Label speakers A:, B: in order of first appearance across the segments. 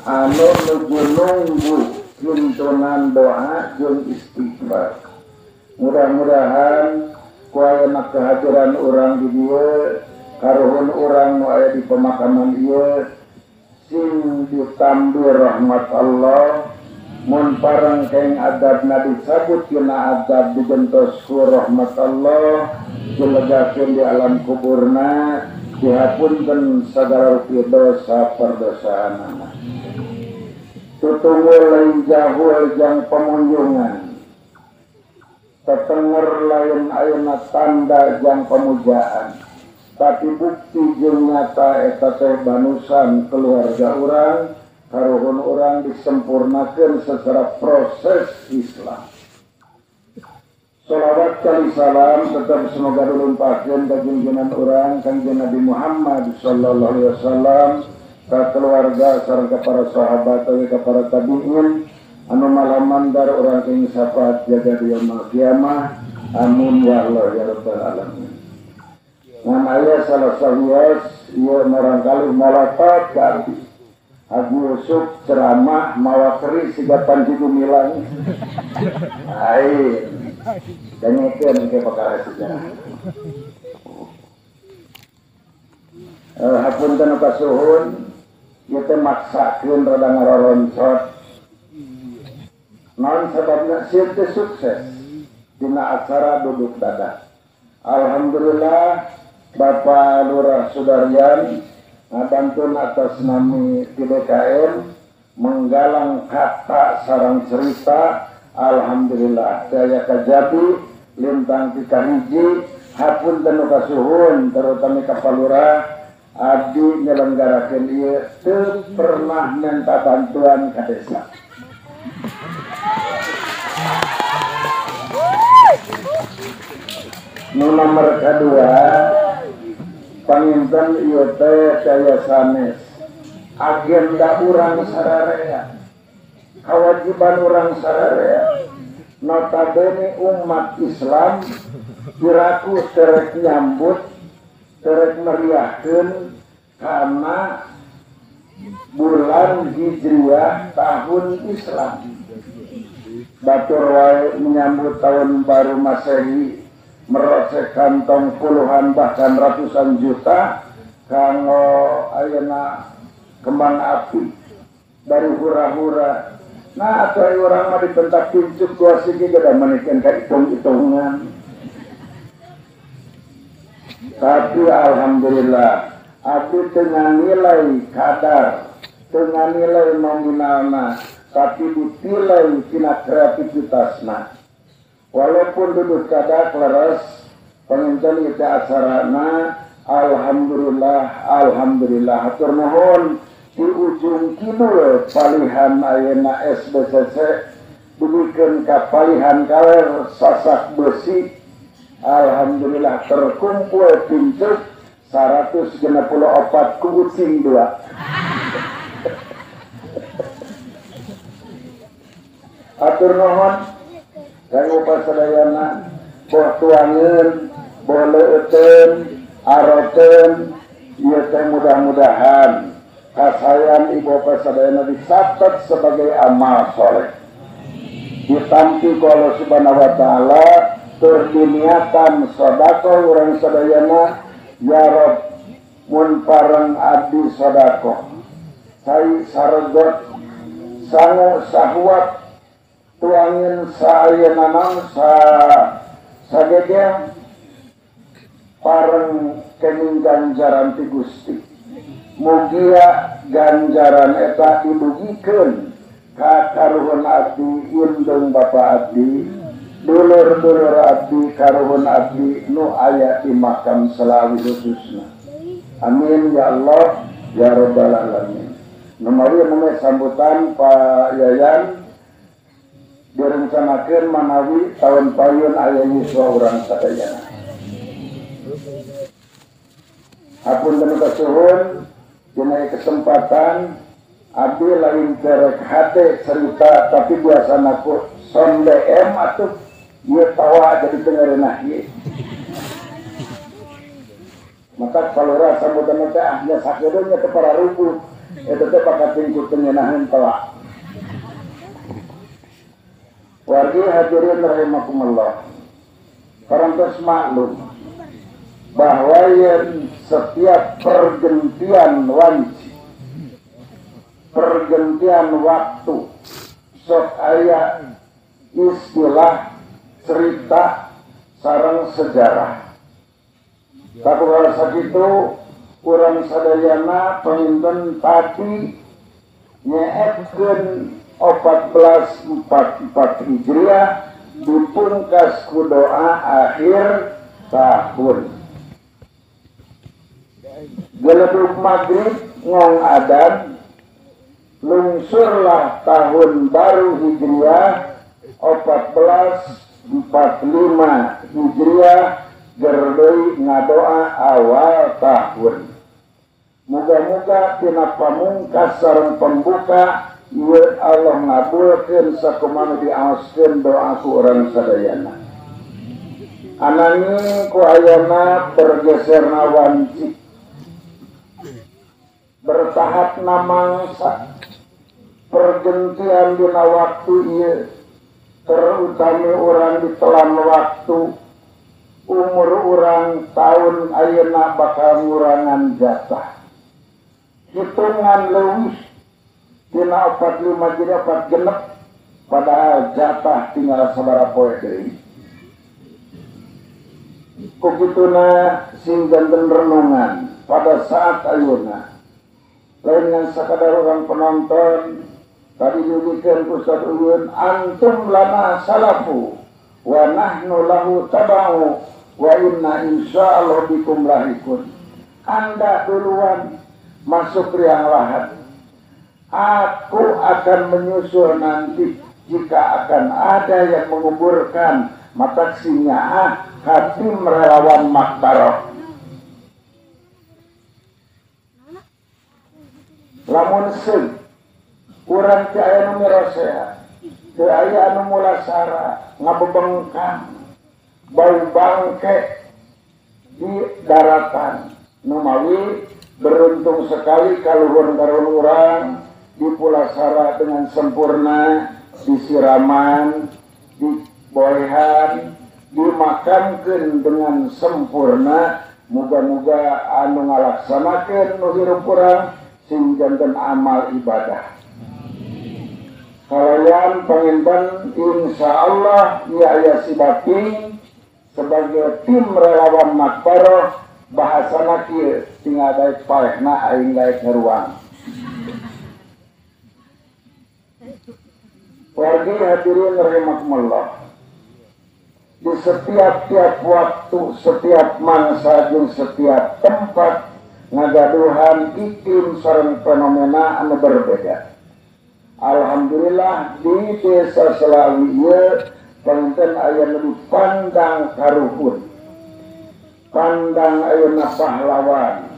A: Anu nuju nunggu kintunan doa jeung istighfar. Mudah-mudahan ku ayeuna kehadiran urang di dieu, karuhun urang nu aya di pemakaman ieu sing ditambi rahmat Allah. Mun pareng keng adabna dicabut tina adab digentos ku rahmat Allah, dilegakeun di alam kuburna, dihapunten sagala rupi dosa perdosaanana. Tutungul lain jahul jang pemunjungan, tetenger lain ayeuna tanda jang pemujaan, tapi bukti jeung nyata eta teh banusan keluarga urang, karuhun urang disempurnakeun secara proses Islam. Salawat kali salam tetap semoga dilumpahkeun ka junjungan urang Kangjeng Nabi Muhammad sallallahu alaihi wasallam, ka keluarga sareng ka para sahabat ka para tabi'in anu malamandar urang keng syafaat jaga di yaumul kiamah. Amin ya Allah ya rabbal alamin. Ngan aya salah sawios ieu marangkali malapat ka abdi. Haji Yusuf ceramah mawa keris siga Panji Gumilang. Lain. Danyekeun ke perkara sejarah. Hapunten kasuhun ieu teh maksakeun rada ngaroncot. Naon sababna sieun teh sukses dina acara duduk dadah. Alhamdulillah Bapak Lurah Sudaryan ngabantun atas nami TDKM menggalang kata sarang cerita. Alhamdulillah daya kajabi lintang ti kahiji hapunten nu kasuhun terutama ka Pak Lurah abdi nyelenggarakeun ieu teu pernah minta bantuan ka desa. Nu nomor kedua panginten ieu teh daya sanes agenda urang sararea, kewajiban urang sararea, notabene umat Islam piraku terek nyambut terek meriahkeun karena bulan Hijriah tahun Islam. Batur wae menyambut tahun baru Masehi merocek kantong puluhan bahkan ratusan juta kanggo ayeuna kembang api dari hura-hura. Nah atuh urang mah dipentak pincuk dua sigi geus manikeun ka hitung-hitungan. Tapi alhamdulillah abdi teu nilai kadar, teu nilai nominalna, tapi ditilai tina kreativitasna. Walaupun duduk kada leres penginten ieu acarana, alhamdulillah, alhamdulillah hatur nuhun di ujung kidul palihan ayeuna SBCC dugikeun ka palihan kaler sasak besi. Alhamdulillah terkumpul pincuk 164 kucing dua. Atur nuhun kanggo pasadayana boh tuangeun, boh leuteun, aroteun, ieu teh mudah-mudahan kasayan ibu pasadayana dicatat sebagai amal soleh. Ditampi ku Allah Subhanahu wa taala tur diniatan sedekah urang sadayana ya Rob mun pareng abdi sedekah cai saregot sangu sahuat tuangin saayana naon sa sagegeng pareng kening ganjaran ti Gusti. Mugia ganjaran eta didugikeun ka karuhun abdi indung bapa abdi, dulur-dulur abdi, karuhun abdi nu aya di makam Selawi khususna. Amin ya Allah ya rabbal alamin. Numari namanya sambutan Pak Yayan direncanakeun manawi tahun payun aya yuswa urang sadayana. Hapunten kasuhun dina kesempatan abdi lain terek hate cerita tapi biasana ku son DM atuh ieu tawa jadi dengereunah ieu. Maka palura sambutan teh ahnya sakedeung nya teu para rubuh. Eta teh pakating ku teu ngeunaheun telak. Wargi hadirin rahimakumullah. Parantos maklum bahwa yen setiap pergantian wanci, pergantian waktu, sok aya istilah cerita sareng sejarah. Sakumaha sakitu urang sadayana panginten tadi nyeetkeun 1444 Hijriah dipungkas ku doa akhir tahun. Geledug maghrib ngong adan lungsurlah tahun baru Hijriah 1445 Hijriah gerdeui ngadoa awal tahun. Muga-muga tina pamungkas sareng pembuka ieu Allah ngabulkeun sakumaha diaoskeun doa ku urang sadayana. Ananging ku ayana bergeserna wanci, bertahapna mangsa, pergentian dina waktu ieu, terutami urang ditelan waktu, umur urang tahun ayeuna bakal ngurangan jatah. Hitungan leuwih dina 45 jadi 4 genep, padahal jatah tinggal sabaraha poe deui. Ku kituna sing janten renungan pada saat ayeuna. Lain ngan sakadar urang penonton, tadi diujikan ku Ustaz Uyun, antum lana salafu wa nahnu lahu tabau wa inna insyaallah bikum lahikun. Anda duluan masuk riang lahat, aku akan menyusul nanti jika akan ada yang menguburkan mataksinya hati relawan makbaroh. Lamun seung urang teu aya nu mirosea, teu aya anu mulasara, ngabebengkang, bau bangke di daratan. Numawi beruntung sekali kaluhur karuhun urang dipulasara dengan sempurna, disiraman, dibolehan, dimakamkeun dengan sempurna. Muga-muga anu ngalaksanakeun nu hirup urang sing janten amal ibadah. Kalayan panginten insyaallah ieu aya si Baping sebagai tim relawan makbaroh bahasana kieu tinggal daek paehna aing daek ngeruang. Wargi hadirin rahimakumullah. Di setiap-tiap waktu, setiap mangsa jeung setiap tempat ngagaduhan iklim sareng fenomena anu berbeda. Alhamdulillah di desa Selawi ieu panginten aya nu dipandang karuhun, pandang ayeuna pahlawan,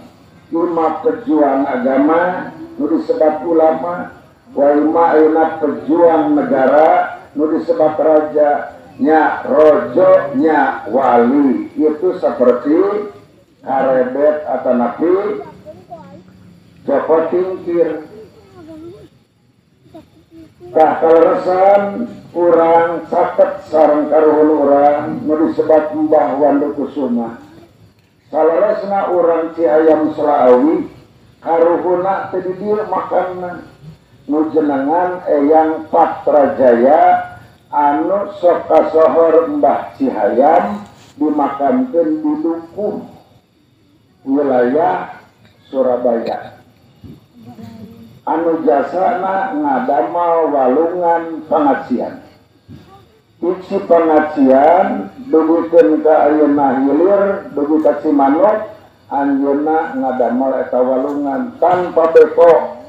A: lima pejuang agama nu disebat ulama, wa lima ayeuna pejuang negara nu disebat raja, nya rojo, nya wali. Itu seperti karebet atau napi Joko Tingkir. Tah kaleresan urang caket sareng karuhun urang nu disebat Mbah Wandu Kusuma. Saleresna urang Ciayam Selaawi karuhunna teu di dieu makamna nu jenengan Eyang Patrajaya anu sok kasohor Mbah Cihayam dimakamkeun di Dukuh wilayah Surabaya. Anu jasana ngadamal walungan pangajian. Isi pangajian dugikeun ka ayeuna hilir dugi ka Cimanuk, anjeunna ngadamal eta walungan tanpa beko,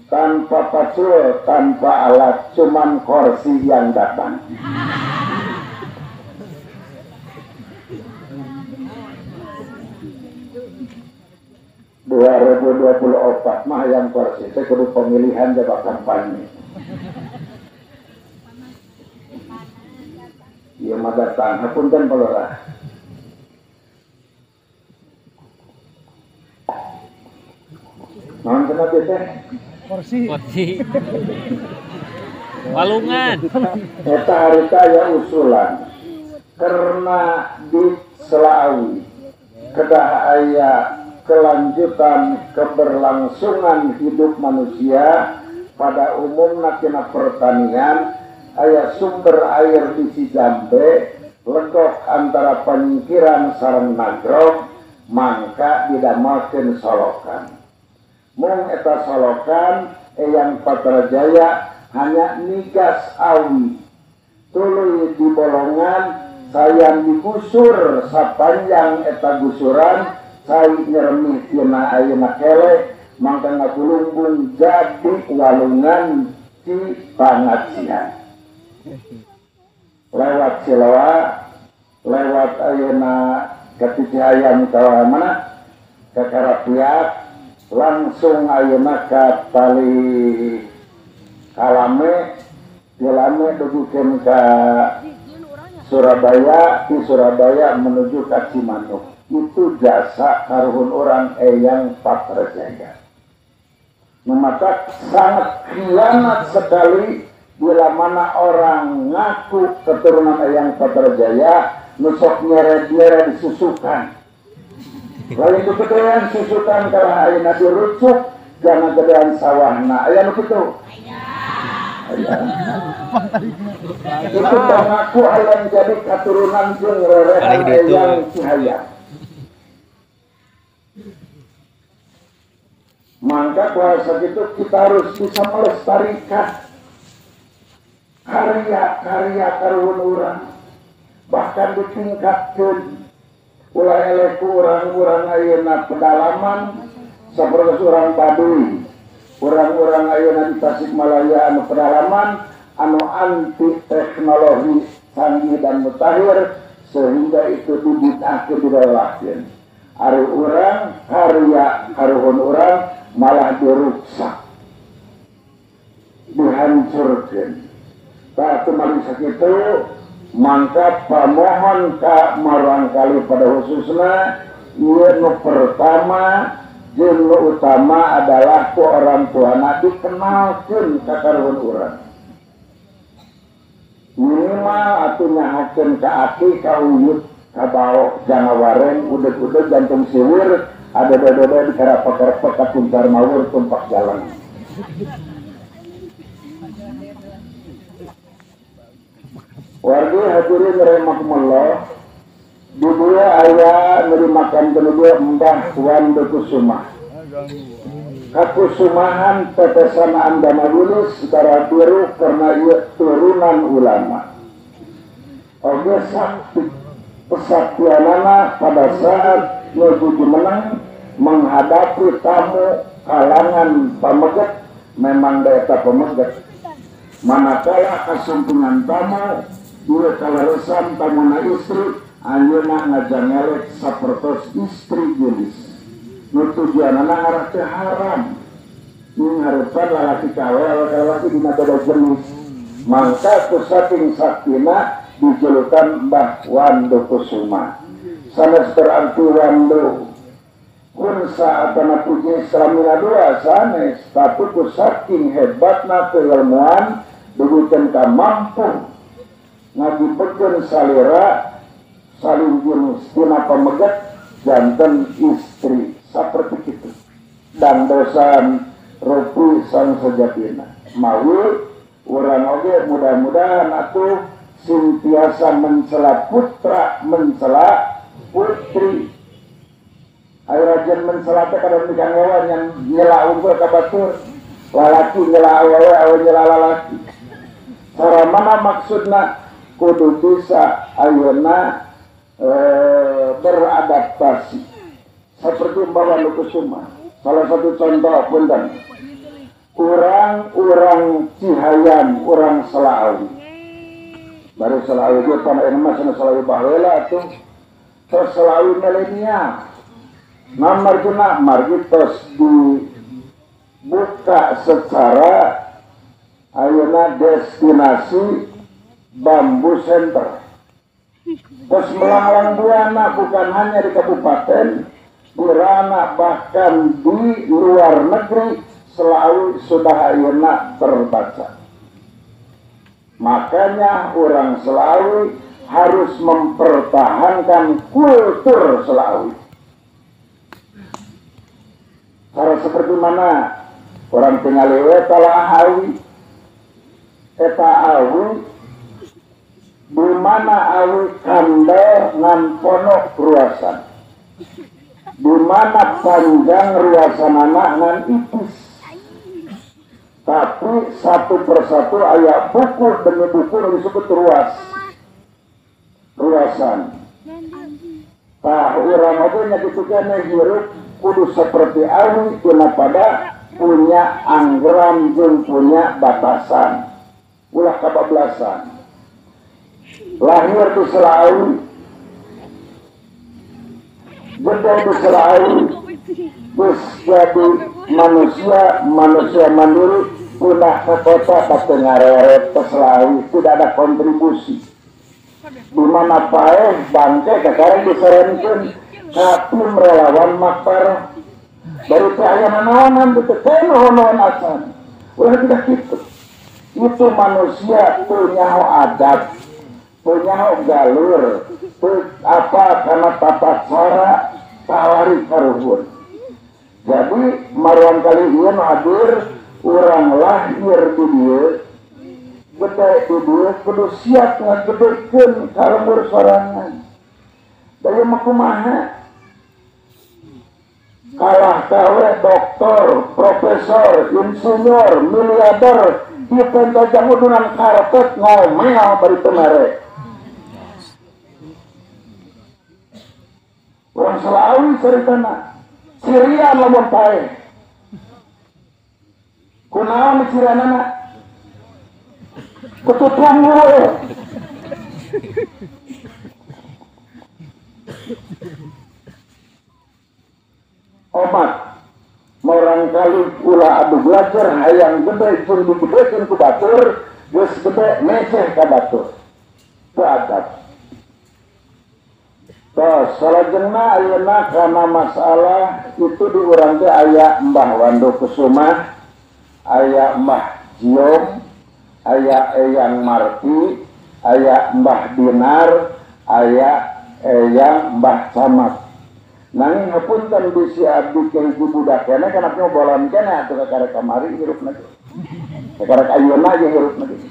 A: tanpa pacul, tanpa alat, cuman kursi yang datang. ...2024 mah yang kursi teh kudu pemilihan jabatan kampanye. Ieu mah datang, hapunten palurah. Naon cenah teh?
B: Kursi. Walungan.
A: Eta harita aya usulan. Karena di Selaawi kedah aya kelanjutan keberlangsungan hidup manusia pada umumna tina pertanian aya sumber air di Cijambe legok antara panyingkiran sareng Nagrog mangka didamelkeun solokan. Mung eta solokan Eyang Patrajaya hanya nigas awi tuluy di bolongan sayang digusur sapanjang eta gusuran cai nyeremih tina ayeuna kele mangka ngagulunggung jadi walungan Cipangacian lewat Ciloa lewat ayeuna ka Cihayam ka mana ka Karapiak langsung ayeuna ka Tali Kalame Kalame dugikeun ka Surabaya, di Surabaya menuju ke Cimanuk. Itu jasa karuhun orang Eyang Patrajaya. Maka sangat khianat sekali bila mana orang ngaku keturunan Eyang Patrajaya nusok nyere-nyere disusukan. Lain kegedean susukan kalau ayeuna dirucuk jangan gedean sawahna. Aya nu kitu. Aya. Itu ngaku hayang jadi keturunan jeung rerehan Eyang Cihayam. Maka kuasa itu kita harus bisa melestarikan karya-karya karuhun urang, bahkan ditingkatkan. Ulah eleh ku urang-urang ayeuna pedalaman sapertos urang Baduy, urang-urang ayeuna di Tasikmalaya anu pedalaman anu anti teknologi canggih dan mutakhir sehingga itu dibid'ahkeun direlahkeun. Ari urang karya karuhun urang malah diruksak, dihancurkan. Tah tumali sakitu mangka pamohon ka marangkali pada khususna ieu nu pertama jeung nu utama adalah ku orang tuana dikenalkeun ka karuhun urang. Minimal atuh nyahokeun ka aki ka uyut ka bao jangawareng udeg-udeg jantung siwir ada dada di karapa-karapa katuntar mawur tumpak jalan. Wargi hadirin rahimakumullah, di dua aya nerimakan kedua Mbah Wando Kusuma. Kakusumahan tetesan andana wilis darah biru karena ia turunan ulama. Oge sakti pesaktianana pada saat menuju menang menghadapi tamu kalangan pameget memang daeta pameget. Manakala kasumpungan tamu dua kaleresan tamuna istri ayeuna ngajangelek sapertos istri gelis. Nu tujuanana ngarah teh haram. Ngarepan lalaki kawe lalaki dina beda jenis. Mangka ku saking saktina dijulukan Mbah Wando Kusuma. Sanes berarti Wando kunsa atana puji Islamina dua sanes, tapi ku saking hebatna keilmuan dugikeun ka mampu ngagipeukeun salira saling tina pameget janten istri saperti kitu. Dan dosan rupi sang sejatina. Mawi urang oge mudah-mudahan atuh sing tiasa mencela putra mencela putri. Ayo rajin mencela teh kada dikangewan yang nyela unggul ka batur. Lalaki nyela awewe, awewe nyela lalaki. Cara mana maksudna kudu bisa ayeuna beradaptasi. Seperti Mbah Wando Kusuma. Salah satu contoh punten. Urang-urang Cihayam, urang Selaawi. Baru Selaawi ge pan ayeuna mah cenah Selaawi baheula atuh. Terus Selaawi milenial. Nah margina margi tos dibuka secara ayeuna destinasi Bambu Center. Terus melanglang buana bukan hanya di kabupaten di ranah bahkan di luar negeri Selawi sudah ayeuna terbaca. Makanya orang Selawi harus mempertahankan kultur Selawi. Cara seperti mana? Orang tinggal eta awi, eta awi, di mana awi kandel ngan ponok ruasan, di mana panjang ruasan anak ngan ipis. Tapi satu persatu ayat buku demi buku yang disebut ruas, ruasan. Tah urang oge nya kitu keneh hirup kudu seperti awi dina pada punya anggaran jeung punya batasan. Ulah kabablasan. Lahir di Selawi, gede di Selawi, terus jadi manusia mandiri, pindah ke kota tapi ngareret ke Selawi, tidak ada kontribusi. Di mana paeh bangke sekarang diserenkeun ka tim relawan makbar. Baru teh aya nanaonan teu nuhun acan. Ulah tidak kitu. Itu manusia punya adab, punya galur, apa karena tata cara tawari karuhun. Jadi maruan kali ieu nu hadir urang lahir di dieu, gede di dieu kudu siap ngagedekeun ka lembur sorangan. Da ieu mah kumaha? Kalah kawe doktor, profesor, insinyur, miliarder, ieu pentajang udunan karpet ngomel bari teu mere. Urang Selawi caritana. Sirian lamun paeh. Kunaon cirianana? Kututungu we. Omat murangkali ulah adu belajar hayang gede jeung digedekeun ku batur, geus gede meceh ka batur. Teu adab. Tos, salajengna ayeuna kana masalah itu di urang teh aya Mbah Wando Kusuma, aya Mbah Jiom, aya Eyang Marti, aya Mbah Dinar, aya Eyang Mbah Camat. Nanging hapunten bisi abdi ke hiji budak keneh kana bolon keneh atuh kakarek kamari hirupna teh. Kakarek ayeuna ge hirupna teh.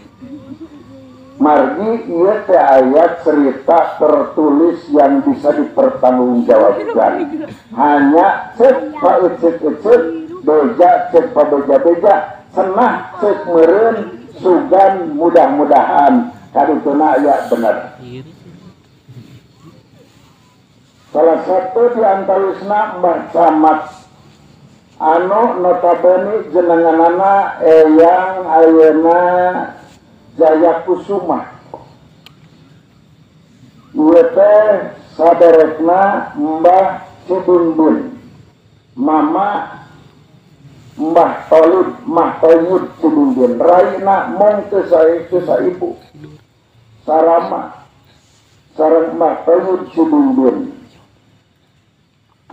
A: Margi ieu teh ayat cerita tertulis yang bisa dipertanggungjawabkan. Hanya cek pa ecek-ecek, beja cek pa beja-beja, senah cek meureun, sugan mudah-mudahan kadituna aya bener. Salah satu di antawisna Mbah Camat anu notabene jenenganana Eyang ayeuna Jaya Kusuma. Ieu teh saderekna Mbah Cibunbun, Mama Mbah Tolib, Mbah Toyib Cibunbun, raina mong teu saibu. Sarama sareng Mbah Toyib Cibunbun.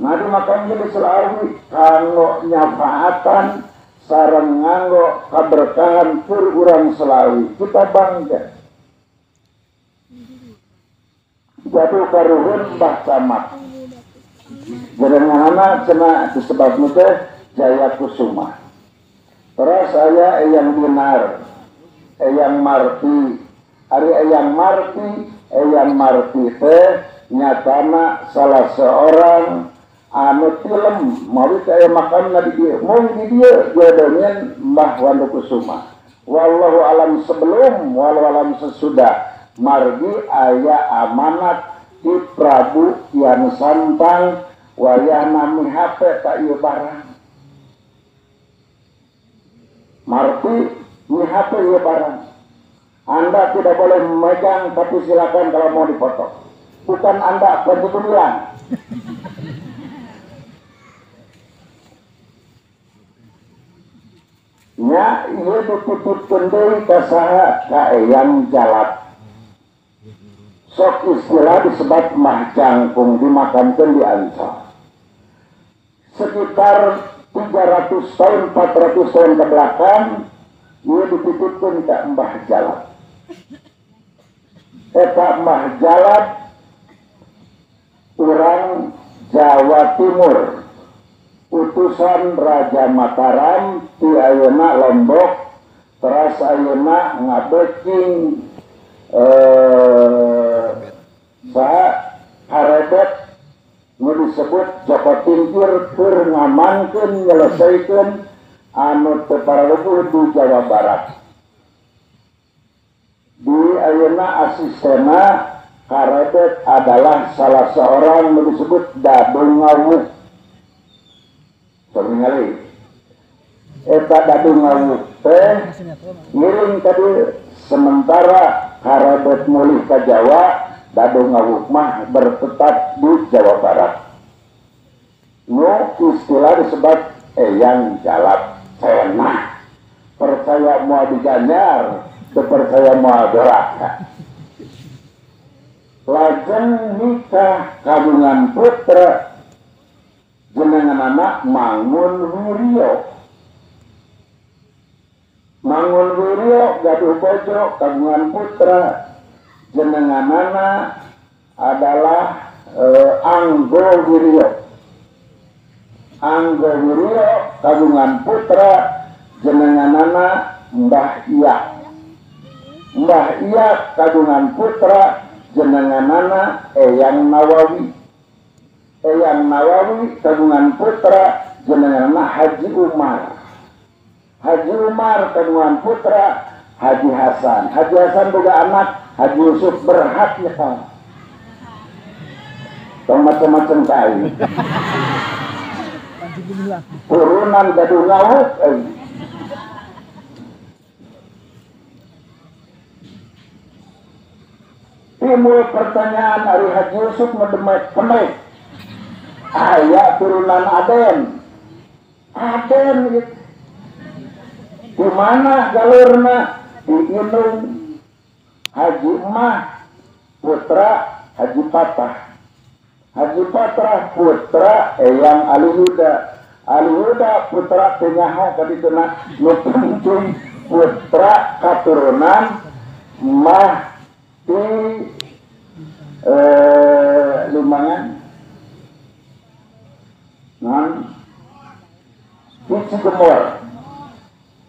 A: Nah di makam di Selawi kanggo nyafaatan sareng nganggo kaberkahan pur urang Selawi, kita bangga. Jadi karuhun Mbah Camat. Jenenganana cenah disebabna teh Jaya Kusuma. Terus aya Eyang Dinar, Eyang Marti. Ari Eyang Marti, Eyang Marti teh nyatana salah seorang anu tilem mawi teh aya makamna di dieu. Mung di dieu jodohin Mbah Wando Kusuma. Wallahu alam sebelum, wallahu alam sesudah. Margi aya amanat di Prabu Kian Santang wayahna mihape ka ieu barang. Marti mihape ieu barang. Anda tidak boleh memegang, tapi silakan kalau mau dipoto. Bukan Anda pencukulan. Nya ieu dititipkeun deui ka saha? Ka Eyang Jalap. Sok istilah disebut Mah Jangkung dimakamkeun di Ancol. Sekitar 300 tahun, 400 tahun ke belakang, ia dititipkan ke Mbah Jalab. Eta Mbah Jalab orang Jawa Timur, utusan Raja Mataram ti ayeuna Lombok, teras ayeuna ngabeking saha Harebet nu disebut Joko Tingkir keur ngamankeun nyelesaikeun anu teu paralubuh di Jawa Barat. Di ayeuna asistena Karebet adalah salah seorang nu disebut Dado Ngawuk. Ningali eta Dado Ngawuk teh ngiring tadi sementara Karebet mulih ka Jawa, Dado Ngawuk mah bertetap di Jawa Barat. Nu istilah disebut Eyang Jalab Cenah. Percaya moal diganjar, teu percaya moal doraka. Lajeng nikah kagungan putra jenenganana Mangun Wiryo. Mangun Wiryo gaduh bojo kagungan putra jenenganana adalah Anggo Wiryo. Anggo Wiryo kagungan putra jenenganana Mbah Iya. Mbah Iya kagungan putra jenenganana Eyang Nawawi. Eyang Nawawi kagungan putra jenenganana Haji Umar. Haji Umar kagungan putra Haji Hasan. Haji Hasan boga anak Haji Yusuf berhak ya kan. Tong macam-macam kai. Turunan gaduh ngawuk. Timbul pertanyaan ari Haji Yusuf ngedemek penek. Aya turunan Aden. Aden gitu. Di mana galurna? Di Inung Haji Mah putra Haji Patah. Haji Patah putra Eyang Ali Huda. Ali Huda putra Tenyaho kadituna nu penting putra katurunan Mah di Lumangan non di Cigemor.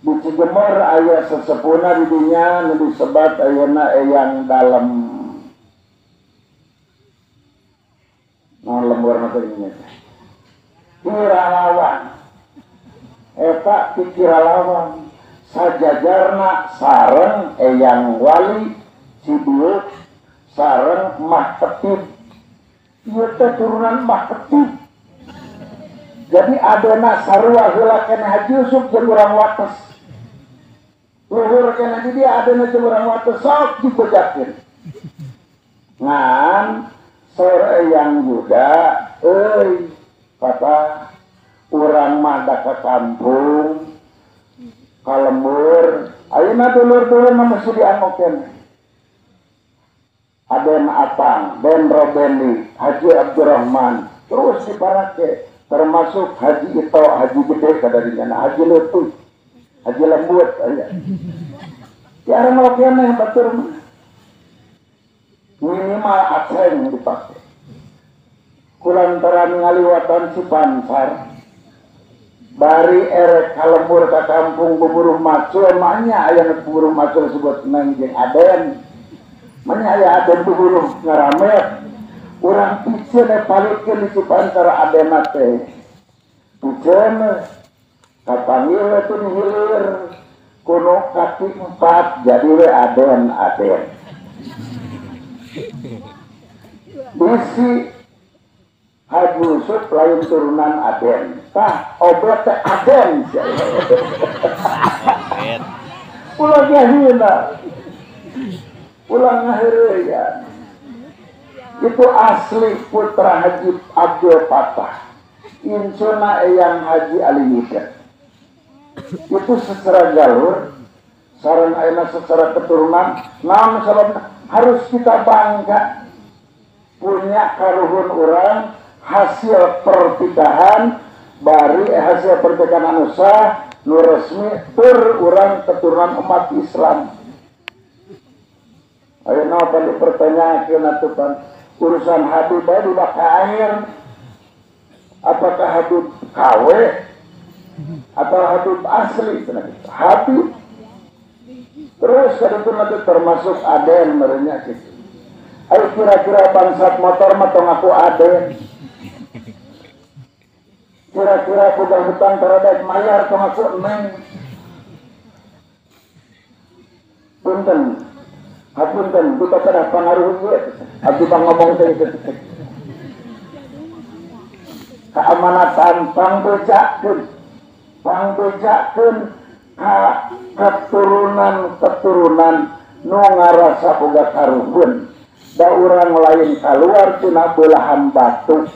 A: Di Cigemor aya sesepuna di dinya nu disebat ayeuna Eyang Dalem non lembur mah teh nya Kiralawan. Eta ti Kiralawan sajajarna sareng Eyang Wali Cibiuk sareng Mah Ketib. Ieu teh turunan Mah Ketib. Jadi adena sarua heula keneh Haji Yusuf jeung urang Wates. Luhur keneh di dia adena jeung urang Wates sok dibejakeun. Ngan saur Eyang Yuda euy papa urang mah da ka kampung ka lembur ayeuna dulur-dulur mah mesti diangokeun. Aden Atang, Ben Robeni, Haji Abdurrahman, terus diparake, termasuk Haji Ito, Haji Gede, kadarinya, Haji Lutut, Haji Lembut, aya. Tiara ngalokeun batur minimal aceng dipake. Kulantaran ngaliwatan Cipancar, bari erek kalembur ka kampung buburuh macul, maknya aya nu buburuh macul sebut neng jeung Aden. Mana aya Aden buburuh ngaramet, urang piceun palikeun di Cipancar Aden teh. Piceun kapanggil teh hilir kuno kaki 4 jadi we Aden Aden. Bisi Haji Yusuf lain turunan Aden. Tah obat teh Aden sia. Ulah jahina. Ulah ngaheureuyan. Itu asli putra Haji Abdul Fatah. Insuna Eyang Haji Ali Yuda. Itu secara jalur, sareng ayeuna secara keturunan, naon sababna harus kita bangga punya karuhun urang hasil perpindahan Bari hasil pernikahan anu sah nu resmi tur urang keturunan umat Islam. Ayeuna apa dipertanyakeun atuh pan urusan Habib bae di baka air. Apakah Habib KW atau Habib asli cenah kitu. Habib terus kadang nanti termasuk aden merenya gitu. Ayo kira-kira bangsat motor mah tong ngaku aden. Kira-kira boga hutang terhadap mayar tong ngaku neng. Punten. Hapunten, buka pada pangaruh ieu. Abdi mah ngomong teh kitu. Keamanatan pangbejakeun. Pangbejakeun ka keturunan-keturunan nu ngarasa boga karuhun. Da urang lain kaluar tina belahan batu.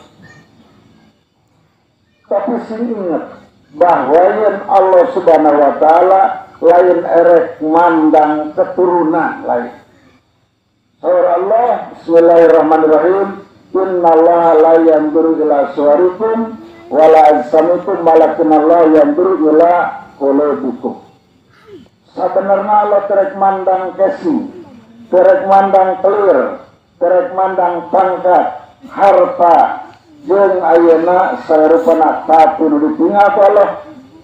A: Tapi sing inget bahwa yen Allah Subhanahu wa taala lain erek mandang keturunan lain. Surah Allah, bismillahirrahmanirrahim, innallaha la yanzuru ila suwarikum wala ajsamikum walakinallaha yanzuru ila qulubikum. Sabenerna Allah terek mandang kesi, terek mandang kelir, terek mandang pangkat, harta, jeung ayeuna sarupana tapi nu ditinggal ku Allah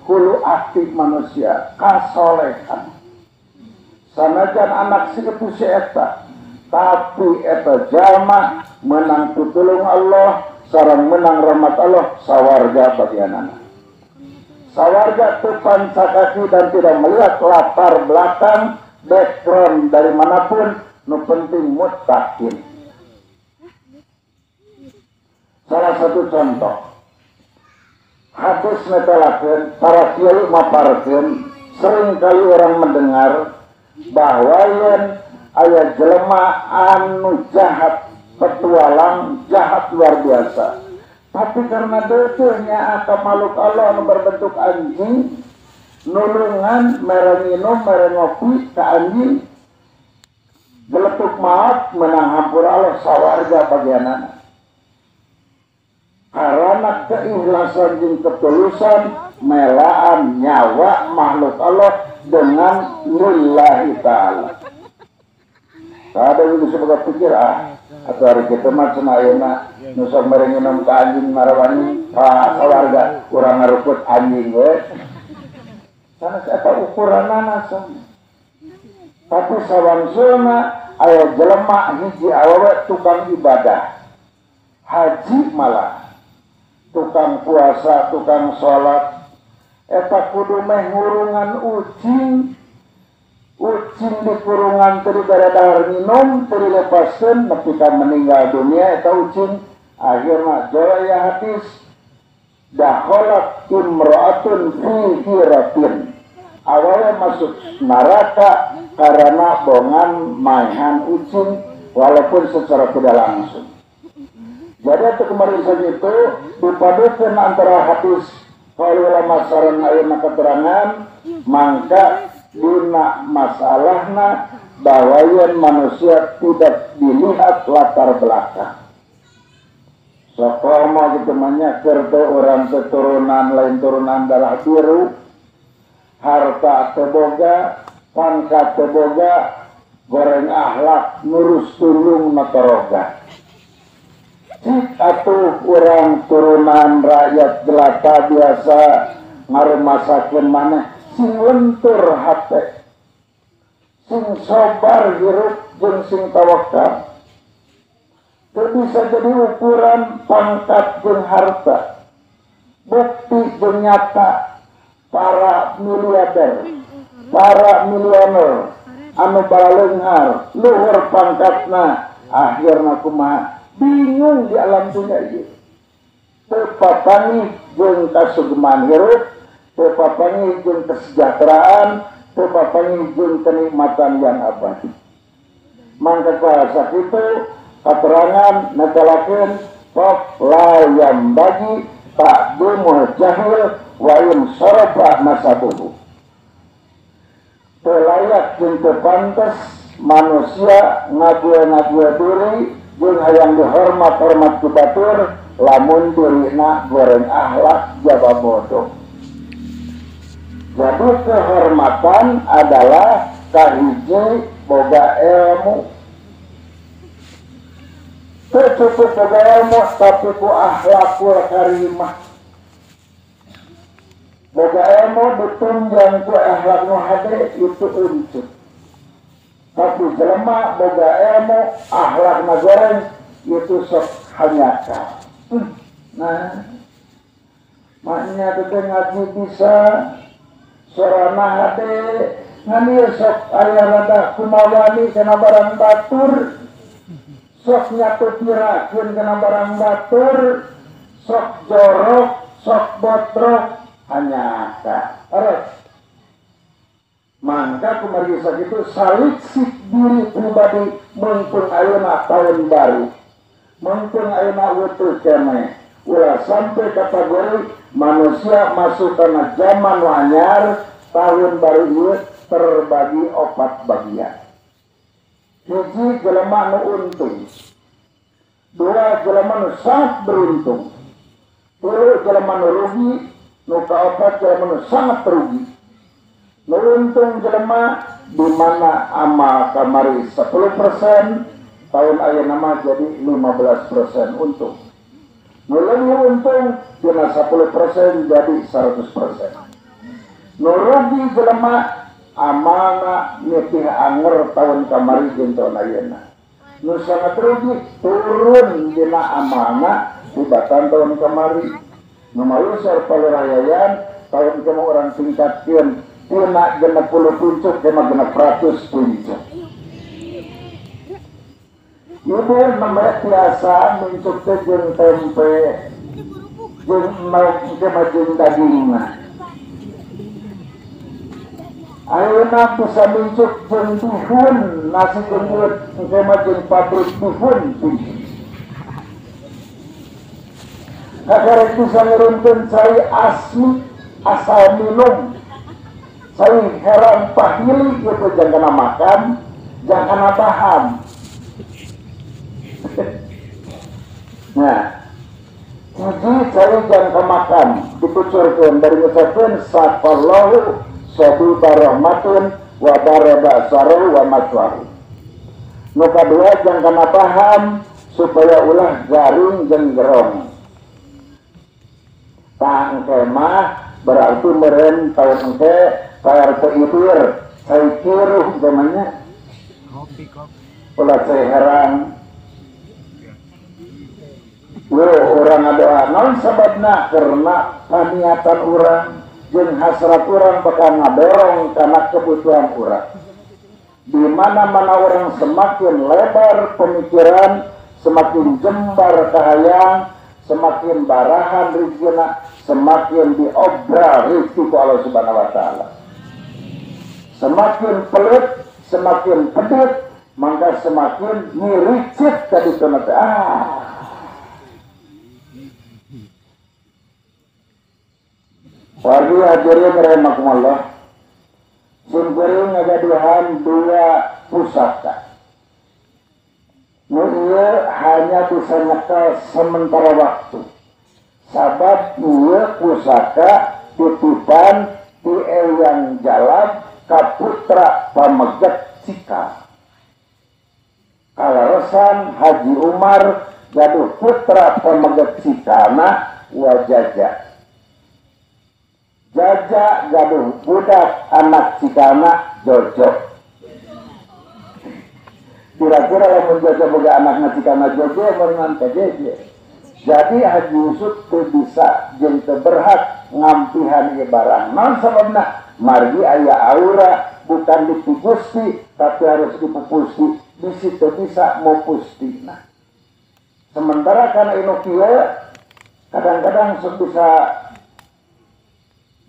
A: hulu aktif manusia kasolehan. Sanajan anak si itu si eta, tapi eta jalma menang pitulung Allah sareng menang rahmat Allah sawarga bagianana. Sawarga teu pancakaki dan tidak melihat latar belakang background dari manapun, nu penting muttaqin. Salah satu contoh hadis netelakeun para kiai maparkeun, seringkali orang mendengar bahwa yen aya jelema anu jahat, petualang jahat luar biasa, tapi karena deuteurnya atau makhluk Allah anu berbentuk anjing nulungan mere minum mere ngopi ka anjing geletuk maot menang hampura Allah sawarga bagianana. Karena keikhlasan jeung ketulusan melaan nyawa makhluk Allah dengan lillahi ta'ala. Ada yang bisa berpikir atau hari kita mah cenah ayeuna nu sok mere nginum ka anjing marawani ka sawarga urang ngarukut anjing we. Sanes eta ukuranana sana. Tapi sawangsulna aya jelema hiji awewe tukang ibadah. Haji malah tukang puasa, tukang sholat, eta kudu meh ngurungan ucing, ucing di kurungan teu dibere minum, teu dilepaskeun nepi ka meninggal dunia eta ucing. Akhirna jaya hadis dakhalat imra'atun fi hiratin, awewe masuk neraka karena bongan maehan ucing walaupun secara tidak langsung. Jadi itu kemarin saja itu dipadukan antara hadis kalau ulama saran ayeuna keterangan mangka dina masalahna bahwa yen manusia tidak dilihat latar belakang. Sokomo gitu manya kerto orang keturunan lain turunan darah biru, harta teboga, pangkat teboga, goreng akhlak nurus tulung natoroga. Cik atuh urang turunan rakyat jelata biasa ngarumasakeun maneh sing lentur hate, sing sobar hirup jeung sing tawakal. Teu bisa jadi ukuran pangkat jeung harta. Bukti jeung nyata para miliarder, para milioner anu balaleunghar luhur pangkatna akhirna kumaha? Bingung di alam dunia ini. Teu papanggih jeung kasugeman hirup, teu papanggih jeung kesejahteraan, teu papanggih jeung kenikmatan yang abadi. Mangka bahasa kitu keterangan netelakeun sok layam bagi takdimul jahil wa in sarafa nasabuhu. Teu layak jeung teu pantes manusia ngague-ngague diri jeung hayang dihormat-hormat ku batur Lamun dirina goreng akhlak jaba bodoh. Jadi kehormatan adalah kahiji boga ilmu. Tercukup boga ilmu tapi ku akhlakul karimah. Boga ilmu ditunjang ku akhlak nu hade itu uncut. Tapi jelema boga ilmu akhlakna goreng itu sok hanyaka. Nah, maknya teh ngaji bisa sorana hade ngan ieu sok aya rada kumawani kana barang batur, sok nyatu pirakeun kana barang batur, sok jorok, sok botrok hanyaka. Ares. Mangka kumargi sakitu saliksik diri pribadi mumpung ayeuna tahun baru. Mumpung ayeuna weutuh keneh. Ulah sampai kategori manusia masuk kana zaman anyar tahun baru ieu terbagi 4 bagian. Hiji jelema nu untung. 2 jelema nu sangat beruntung. 3 jelema nu rugi, nu kaopat jelema nu sangat rugi. Nu untung jelema di mana amal kamari 10%, tahun ayeuna mah jadi 15% untung. Nu leuwih untung dina 10% jadi 100%. Nu rugi jelema amalna nitih anger tahun kamari jeung tahun ayeuna. Nu sangat rugi turun dina amalna tibatan tahun kamari. Nu malusar palurayayan tahun kema urang tingkatkeun tina 60 puncuk kema 600 puncuk. Ibu nembe tiasa mincuk teh jeung tempe jeung nauk kema jeung dagingna. Ayeuna bisa mincuk jeung bihun, nasi jeung kema jeung pabrik bihun. Kakarek bisa ngeruntun cai asmi asal minum. Cai herang pahili itu jangan kena makan, jangan kena bahan. Nah, hiji cai jangan kemakan dikucurkeun dari ngucapkeun saqallahu sabi barahmatun wa baraba saru wa matwahu. Nu kadua jangan kena paham supaya ulah garing jeung gerong. Tah engke mah berarti meureun taun engke KRT ibir cai kiruh namanya.
B: Kopi kopi.
A: Ulah cai herang. Wo urang ngadoa naon sababna karena paniatan urang jeung hasrat urang bakal ngadorong kana kebutuhan urang. Di mana-mana orang semakin lebar pemikiran, semakin jembar kahayang, semakin barahan rezekina, semakin diobral rezeki ku Allah Subhanahu wa taala. Semakin pelit, semakin pedit, maka semakin ngiricit ka ditu teh. Ah. Wargi hadirin rahimakumullah. Simkuring ngagaduhan 2 pusaka. Nu ieu hanya bisa nyekel sementara waktu. Sabab ieu pusaka titipan ti Eyang Jalab ka putra pameget Cikal. Kaleresan Haji Umar gaduh putra pameget Cikalna Wajaja. Jaja gaduh budak anak Cikana Jojo. Kira-kira lamun Jojo boga anakna Cikana Jojo meunang ka Jeje. Jadi Haji Yusuf teu bisa jeung teu berhak ngampihan ieu barang. Naon sababna? Margi aya aura bukan dipugusti tapi harus dipupusti. Bisi teu bisa mupustina. Sementara kana inu kieu kadang-kadang sok bisa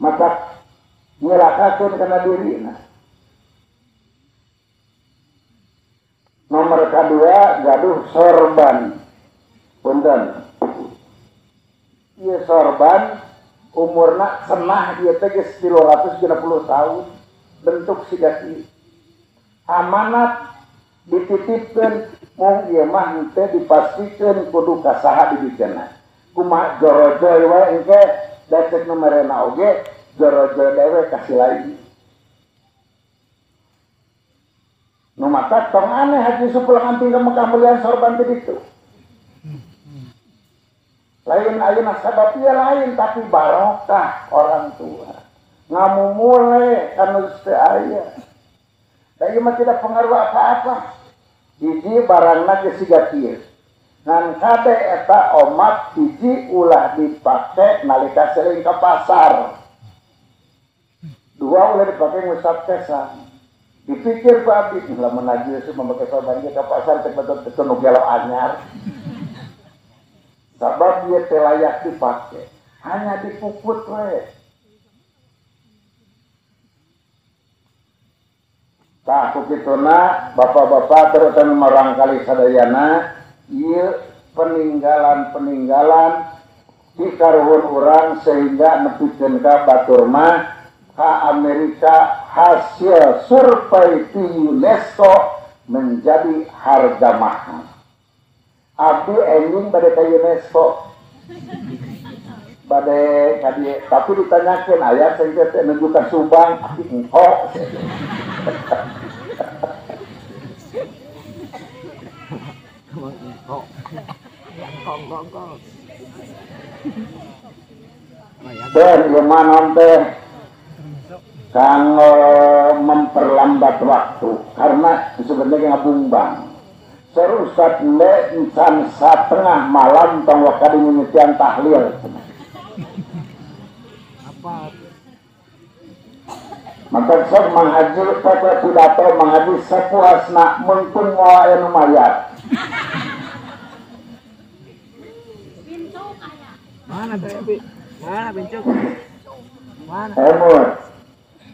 A: maka nyelakakeun kana dirina. Nomor kedua gaduh sorban. Punten. Ieu sorban umurna cenah ieu teh geus 360 tahun bentuk siga kieu. Amanat dititipkeun mung ieu mah henteu dipastikeun kudu ka saha dibikeunna. Kumaha jorojoy wae engke da cek nu merena oge jorojoy dewe kasih lain. Nu mata tong aneh Haji Yusuf pulang anting ke Mekah melian sorban teh ditu. Lain ayeuna sabab ieu lain tapi barokah orang tua. Ngamumule kanu teu aya. Da ieu mah tidak pengaruh apa-apa. Hiji barangna geus siga kieu. Ngan kade eta omat hiji ulah dipake nalika sering ke pasar. Dua ulah dipake ngusap kesang. Dipikir ku abdi lamun Haji Yusuf memakai sorban ke pasar teh betul-betul nu gelo anyar. Sabab dia teh layak dipake, hanya dipukut we. Tah ku kituna bapak-bapak terutama marangkali sadayana ieu peninggalan-peninggalan di karuhun urang sehingga nepikeun ka batur mah ka Amerika hasil survei di UNESCO menjadi harga mahal. Abdi enjing bade ka UNESCO. Bade ka dieu, tapi ditanyakeun aya sing teh nuju ka Subang, abdi engko. Ben ieu mah naon teh kanggo memperlambat waktu karena sebenarnya ngabungbang. Seru Ustaz le encan satengah malam tong waktu mimitian tahlil.
B: Apa?
A: Maka sok manghaji pakai pidato manghaji sapuasna mungkin moal aya nu mayar.
B: Mana teh? Mana pincuk? Mana?
A: Emut.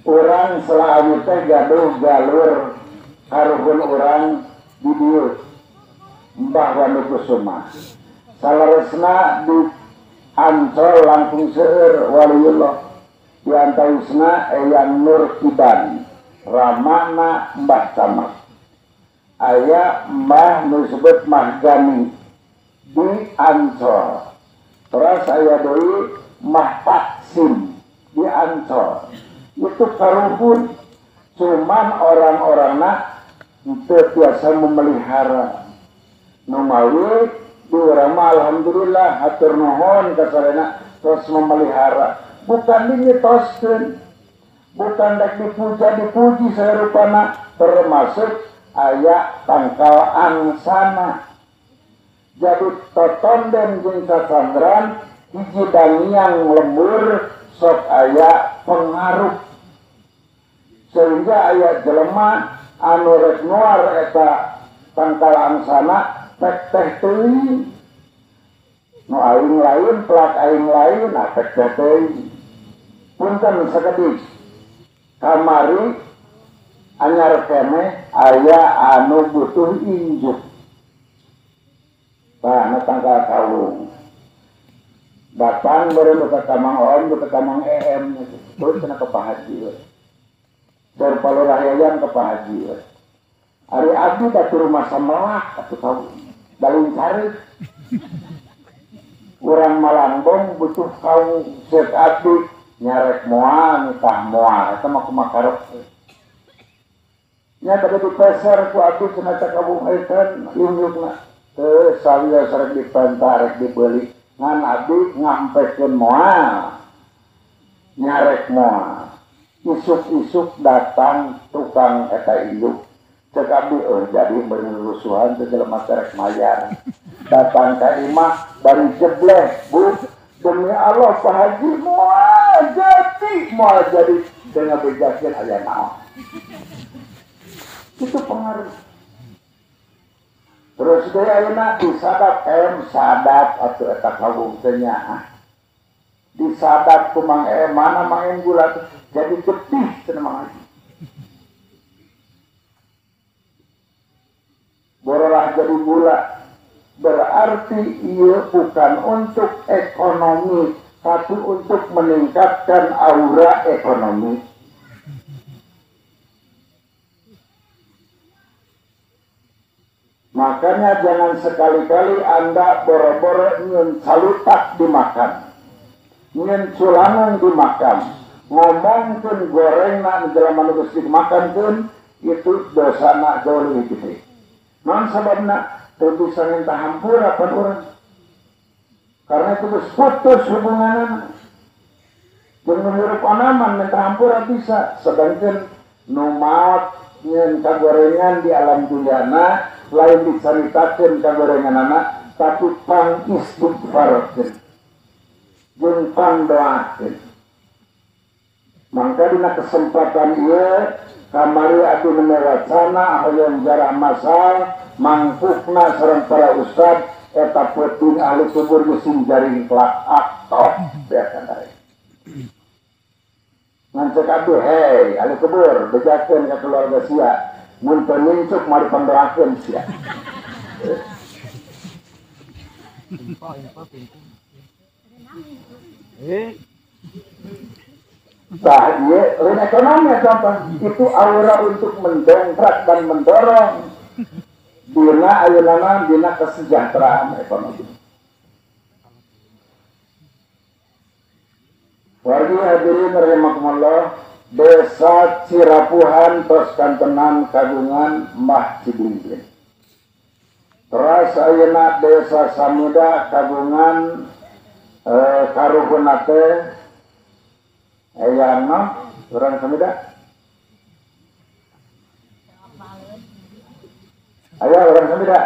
A: Urang selalu teh gaduh galur karuhun urang di dieu. Mbah Wanukusuma. Saleresna di Ancol langkung seueur waliyullah. Di antawisna Eyang Nur Kiban, ramana Mbah Camat. Aya Mbah nu disebut Mbah Gani di Ancol. Terus aya deui Mbah Taksim di Ancol. Itu karuhun, cuman orang-orangna teu biasa memelihara. Nu mawi di urang mah alhamdulillah hatur nuhun ka sarena terus memelihara. Bukan dinyetoskeun, bukan dek dipuja dipuji sarupana, termasuk aya tangkal angsana. Jadi totonden jeung sasandran hiji dangiang lembur sok aya pengaruh sehingga aya jelema anu rek nuar eta tangkal angsana pek teh teuing nu aing lain plak aing lain nah pek teh teuing. Punten sakedik kamari anyar keneh aya anu butuh injuk tah na tangkal kawung datang baru ka Kamang Om ka Kamang EM terus cenah ke Pak Haji we. Dari Palurah Yayan ke Pak Haji we. Ari abdi da rumah samelak atuh kawung balung cari urang Malangbong butuh kawung seuk abdi nyarek moal nitah moal eta mah kumaha karep nya tadi dipeser ku abdi cenah ca kawung eukeun yung-yungna teu sawios rek dipenta rek dibeuli ngan abdi ngampekeun moal nyarek moal. Isuk-isuk datang tukang eta induk cek abdi jadi berusuhan teh jelema rek mayar. Datang ka imah bari jebleh bu demi Allah Pak Haji moal jadi dengan bejakeun aya naon. Itu pengaruh. Terus deui ayeuna disadap em sadap atuh eta kawung teh nya. Disadap ku Mang Em mana Mang Em gula jadi getih cenah Mang Haji. Borolah jadi gula. Berarti ia bukan untuk ekonomi, tapi untuk meningkatkan aura ekonomi. Makanya jangan sekali-kali Anda boro-boro nyeun salutak dimakan, nyeun culangan dimakan, ngomongkeun gorengna jelema nu geus dimakankeun itu dosana jauh lebih gede. Naon sababna? Teu bisa minta hampura pan urang. Karena itu geus putus hubunganna. Jeung nu hirup anaman minta hampura bisa, sedangkan nu maot nyeun kagorengan di alam dunyana lain dicaritakeun kagorenganana tapi pang istighfarkeun jeung pang doakeun. Mangka dina kesempatan ieu kamari abdi nembe wacana hoyong jarah masal mangkukna sareng para ustad eta peuting ahli kubur geus sing jaring kelak atoh beakan daek. Ngan cek abdi hei ahli kubur bejakeun ka keluarga sia mun teu nincuk mari pandoakeun sia. Tah ieu lain ekonomi apa? Itu aura untuk mendongkrak dan mendorong dina ayeuna dina kesejahteraan ekonomi. Wargi hadirin rahimakumullah, Desa Cirapuhan tos kantenan kagungan Mbah Cibingbing. Teras ayeuna Desa Samuda kagungan karuhunna teh eyang no, urang Samuda. Aya urang Samuda.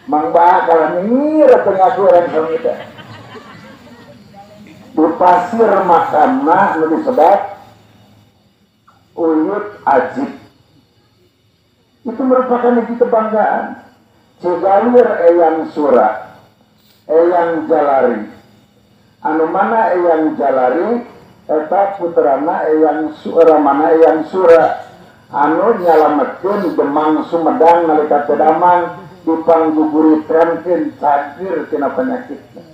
A: Mang Ba kalah nyir teu ngaku urang Samuda. Di pasir makamna nu disebat Uyut Ajib. Itu merupakan hiji kebanggaan. Cigalir Eyang Sura, Eyang Jalari. Anu mana Eyang Jalari eta puterana Eyang Sura, mana Eyang Sura anu nyalametkeun Demang Sumedang nalika teu damang dipangguguritankeun cagir tina penyakitna.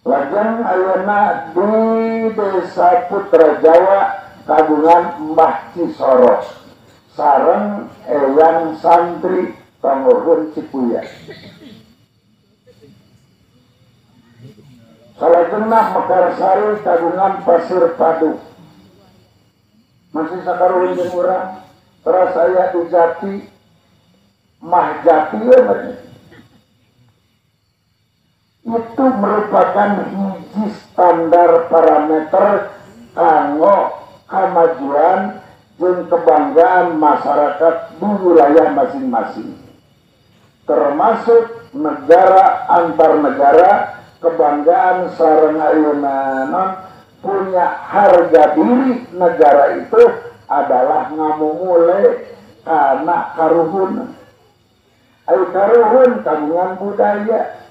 A: Lajeng ayeuna di Desa Putra Jawa kagungan Mbah Cisoro sareng Eyang Santri Panggohun Cipuya. Salajengna Mekarsari kagungan Pasir Padu. Masih sakaruhun jeung urang. Teras aya di Jati Mah Jati we mah. Itu merupakan hiji standar parameter kanggo kemajuan jeung kebanggaan masyarakat di wilayah masing-masing, termasuk negara antar negara. Kebanggaan sareng ayeuna punya harga diri negara itu adalah ngamumule kana karuhun. Ayo karuhun kagungan budaya.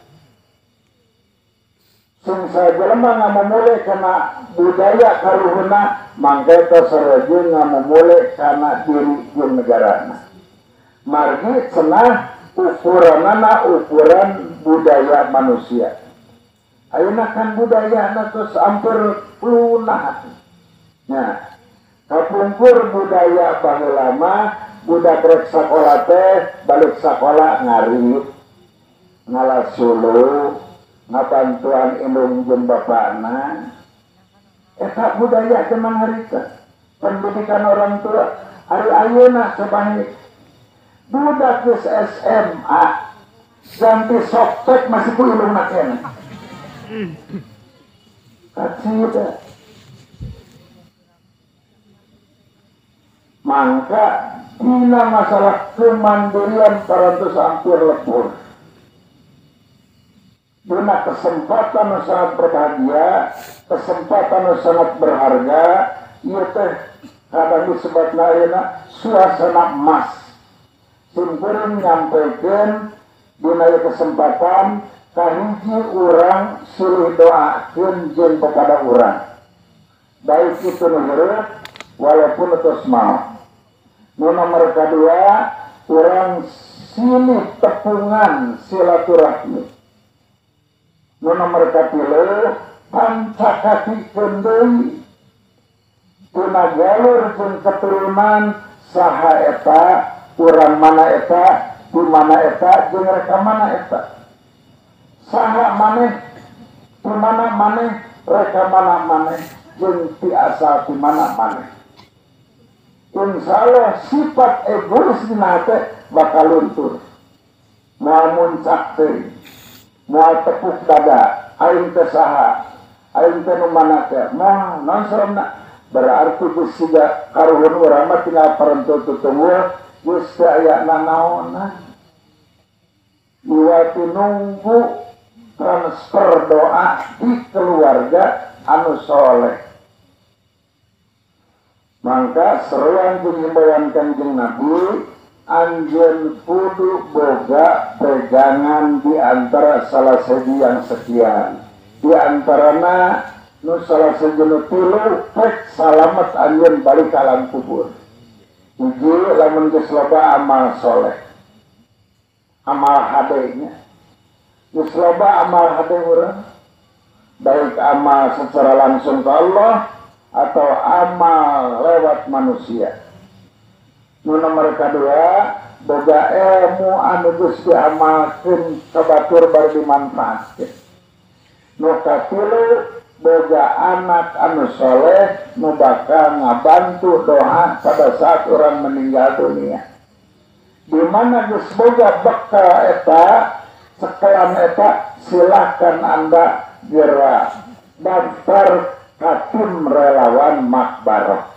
A: Sing sajelema ngamumule kana budaya karuhunna, mangka eta sareng ngamumule kana diri jeung negarana. Margi cenah ukuranana ukuran budaya manusia. Ayeuna kan budayana terus ampir punah. Nah, kapungkur budaya baheula mah budak rek sakola teh balik sakola ngarit, ngala suluh, ngabantuan indung jeung bapakna. Eta budaya zaman harita. Pendidikan orang tua ari ayeuna sabahe budak geus SMA ganti softtek masih ku indungna keneh. Kacida. Mangka dina masalah kemandirian parantos hampir lebur. Dina kesempatan sangat berbahagia, kesempatan sangat berharga, ieu teh kadang disebutna ayeuna suasana emas. Simkuring nyampaikan dina ieu kesempatan kahiji urang silih doakeun jeung kepada urang. Baik itu nu hirup walaupun terus mau. Nu nomor kedua, urang silih tepungan silaturahmi. Nu nomor katilu, pancakatikeun deui tina galur jeung keturunan saha eta Urang mana eta, di mana eta, jeung reka mana eta. Saha maneh, di mana maneh, reka mana maneh, jeung ti asal di mana maneh. Insya Allah sifat egois dina hate bakal luntur. Moal muncak teuing, moal tepuk dada, aing teh saha, aing teh nu mana teh, moal naon sababna? Berarti geus siga karuhun urang mah tinggal parentul tutunggul, geus teu aya nanaonan. Iwati nunggu transfer doa di keluarga anu soleh. Maka seruan jeung himbauan Kanjeng Nabi, anjeun kudu boga pegangan di antara salah siji yang sekian. Di antarana nu salah siji nu tilu pek salamet anjeun balik ka alam kubur. Hiji lamun geus loba amal soleh, amal hade nya. Geus loba amal hade urang, baik amal secara langsung ke Allah atau amal lewat manusia. Nu nomor kedua, boga ilmu anu geus diamalkeun ka batur bari dimanfaatkeun. Nu katilu, boga anak anu soleh nu bakal ngabantu doa pada saat orang meninggal dunia. Di mana geus boga bekal eta, sekelan eta, silahkan Anda geura daftar ka tim relawan makbarah.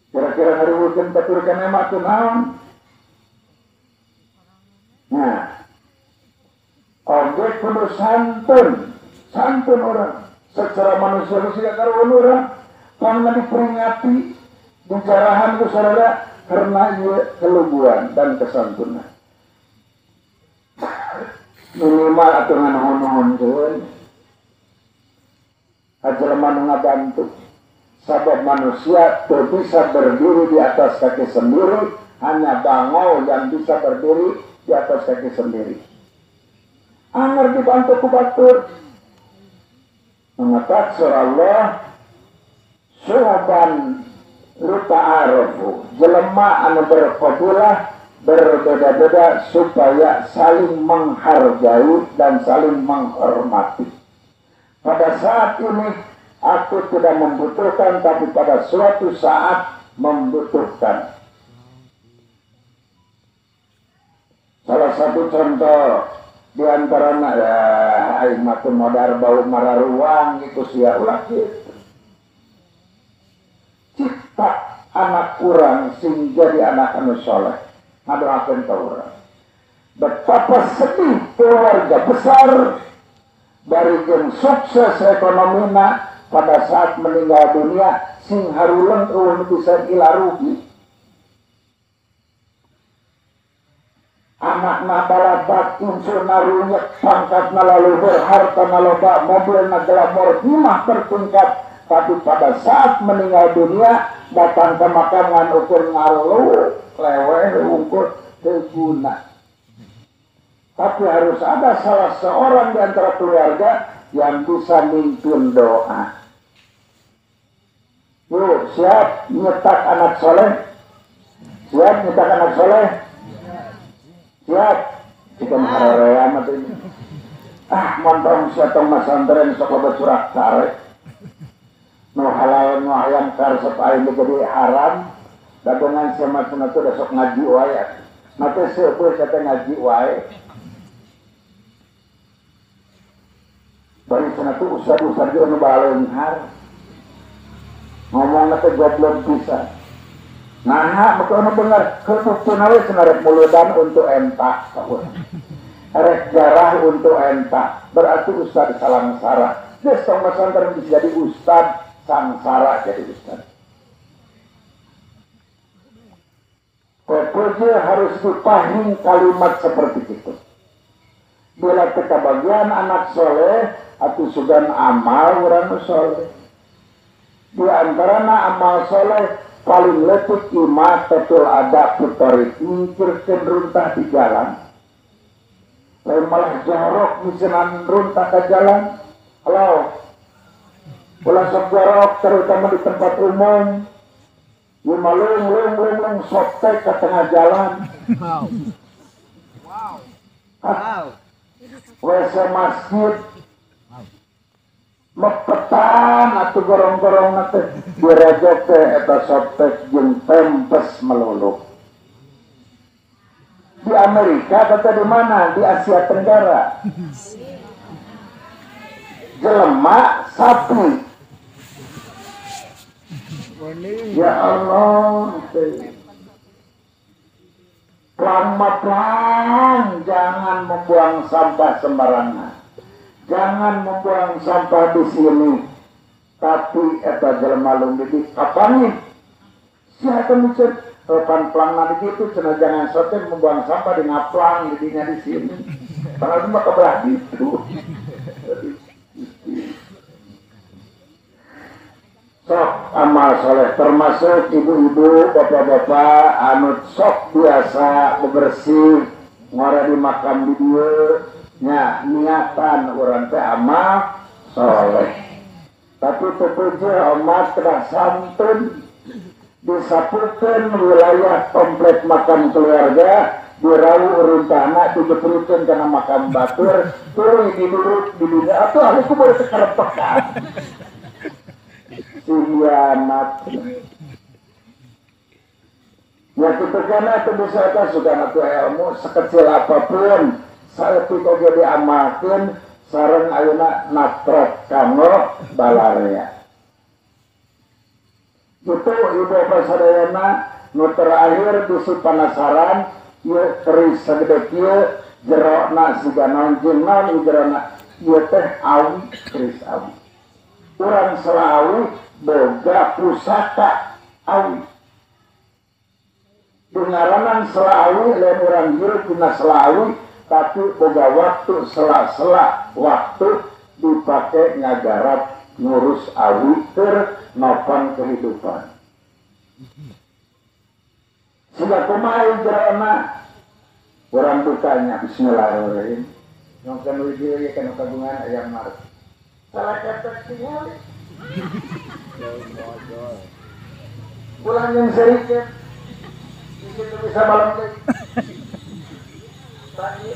A: Kira-kira ngariweukeun batur kana mah teu naon? Nah, oge kudu santun, santun orang secara manusia siga karuhun urang pangna diperingati dijarahan ku sararea karena ieu keluguan dan kesantunan. Minimal atuh nganuhun-nuhunkeun ajelema nu ngabantu. Sabab manusia teu bisa berdiri di atas kaki sendiri, hanya bangau yang bisa berdiri di atas kaki sendiri. Anger dibantu ku batur. Mengatakan surah Allah, suhaban lita'arufu, jelema anu berkabilah berbeda-beda supaya saling menghargai dan saling menghormati. Pada saat ini aku tidak membutuhkan, tapi pada suatu saat membutuhkan. Salah satu contoh di antaranya, ya aing mah teu modar bau mararuang gitu sia ulah kitu. Cipta anak urang sing jadi anak anu soleh, ngadoakeun ka urang. Betapa sedih keluarga besar bari jeung sukses ekonomina pada saat meninggal dunia sing haruleng eueuh nu bisa ilarugi. Anakna balabat, insulna runyek, pangkatna laluhur, hartana loba, mobilna glamor, imah bertingkat. Tapi pada saat meninggal dunia datang ke makam ngan ukur ngalu, leweh, ukur teu guna. Tapi harus ada salah seorang di antara keluarga yang bisa mimpin doa. Yuk, siap nyetak anak soleh? Siap nyetak anak soleh? Siap. Kita mengharap ini. Ah, montong siatong masantren sok loba curak tarik. Nu halal nu hayang karesep aing jadi haram. Dagangan sama cenah teh sok ngaji wae. Mate seueuh teh ngaji wae. Bari cenah teh ustad-ustad ge anu baleunghar. Ngomongna teh goblok pisan. Nah, maka anu bener, kebuktuna we cenah rek muludan untuk entak ka urang. Rek jarah untuk entak, berarti ustad sangsara. Geus tong masantren bisa jadi ustad sangsara jadi ustad. PPJ harus dipahami kalimat seperti itu. Bila kita bagian anak soleh atau sugan amal urang soleh. Di antarana amal soleh paling letik imatatul adab fitorik, nyingkirkeun runtah di jalan. Lain malah jorok misalnya runtah ke jalan. Halo, ulah sok jorok terutama di tempat umum. Ieu mah leung sotek ke tengah jalan.
B: Wow. Wow. Wow.
A: WC masjid mepetan atau gorong-gorong teh direjek teh eta sotek jeung pempes melulu. Di Amerika atau di mana? Di Asia Tenggara. Jelema sapi. Ya Allah, pelan-pelan jangan membuang sampah sembarangan. Jangan membuang sampah di sini. Tapi eta jelema lung di kapan nih? Siapa mikir repan pelang di situ cenah jangan sote membuang sampah di ngaplang didinya di sini. Padahal mah kebelah gitu. Sok amal soleh termasuk ibu-ibu, bapak-bapak anu sok biasa bebersih ngora di makam di dieu nya niatan urang teh amal soleh. Tapi teu umat kedah santun disapukeun wilayah komplek makam keluarga dirau uruntahna dijeprikeun kana makam batur tuluy diduruk di dunia atuh ahli kubur teh karepekan. Hianat. Ya gitu karena itu bisa sudah nanti ilmu sekecil apapun saya itu oge diamalkeun sareng ayeuna natrot kanggo balarea. Itu ibu bapak sadayana nu terakhir bisi penasaran ieu keris sagede kieu jerona siga naon jeung naon jerona ieu teh awi keris awi. Urang Selawi boga pusaka awi. Dingaranan Selawi lain urang hirup dina Selawi tapi boga waktu sela-sela waktu dipake ngagarap ngurus awi keur nopang kehidupan. Siga kumaha jerona urang bukanya bismillahirrahmanirrahim. Nyongkeun wiji ieu kana kagungan ayam marut. Salah kata tinggal. Pulang yang sedikit, di situ bisa malam lagi. Tadi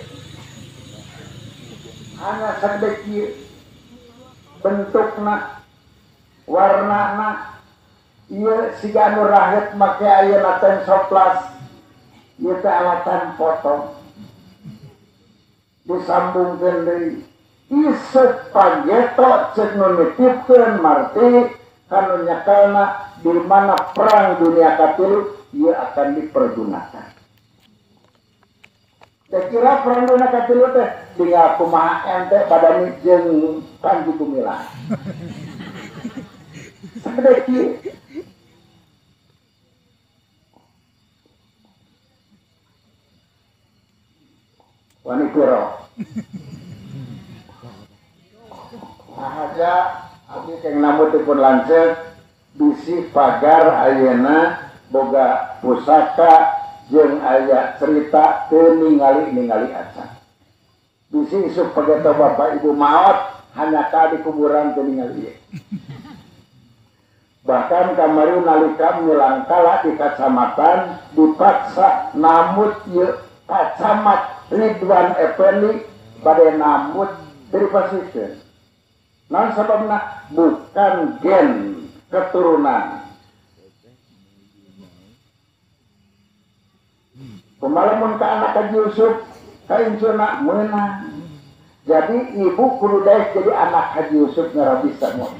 A: hanya sedikit bentukna, warnana, ieu siga anu rahet make ayeuna tensoplas, ieu teh alatan potong, disambungkeun deui. Isep pageto cek nu nitipkeun marti kanu nyekelna di mana perang dunia katilu ieu akan dipergunakan. Saya kira perang dunia katilu teh tinggal kumaha ente badani jeung Panji Gumilang. Sagede kieu. Wani piro. Sahaja abdi keng namut dipun lanceuk bisi pagar ayeuna boga pusaka jeung aya cerita teu ningali-ningali acan. Bisi isuk pageto bapak ibu maot hanya ka di kuburan teu ningali ieu. Bahkan kamari nalika milangkala di kacamatan dipaksa namut ieu kacamat Ridwan Effendi bade namut dipasikeun. Nah sebabna bukan gen keturunan. Pemalamun ke anak Haji Yusuf, ka incuna meunang. Jadi ibu kudu daek jadi anak Haji Yusuf ngara bisa mun.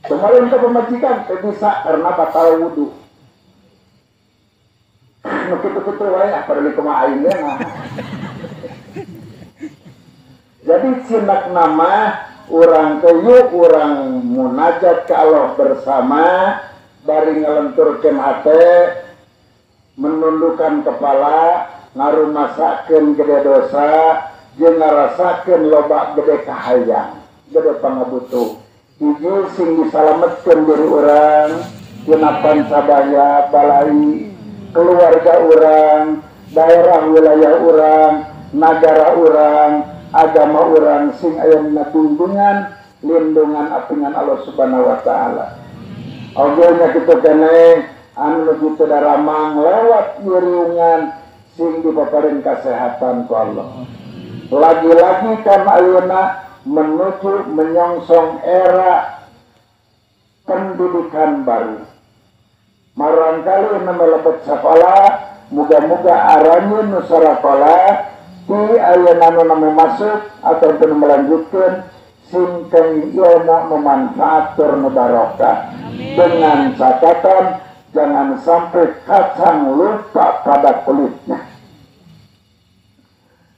A: Kemarin ke pemajikan teu bisa karena batal wudu. Nu kitu-kitu wae ah padahal kumaha aing mah. Jadi cinak nama urang keyu urang munajat ke Allah bersama bari ngelenturkeun hate menundukkan kepala ngarumasakeun gede dosa jeung ngarasakeun loba gede kahayang gede pangabutuh hiji sing disalametkeun diri urang tina pancabaya balai keluarga urang daerah wilayah urang nagara urang agama urang sing aya dina tungtungan lindungan apingan Allah Subhanahu wa taala. Oge nya kitu keneh anu nuju teu daramang lewat ieu riungan sing dipaparin kasehatan ku Allah. Lagi-lagi kan ayeuna menuju menyongsong era pendidikan baru. Marangkali nu melebet sakola, muga-muga aranyeun nu sarakola ti ayeuna nu nami masuk atau nu melanjutkeun sing keng ilmu nu manfaat tur nu barokah. Dengan catatan jangan sampai kacang lupa pada kulitnya.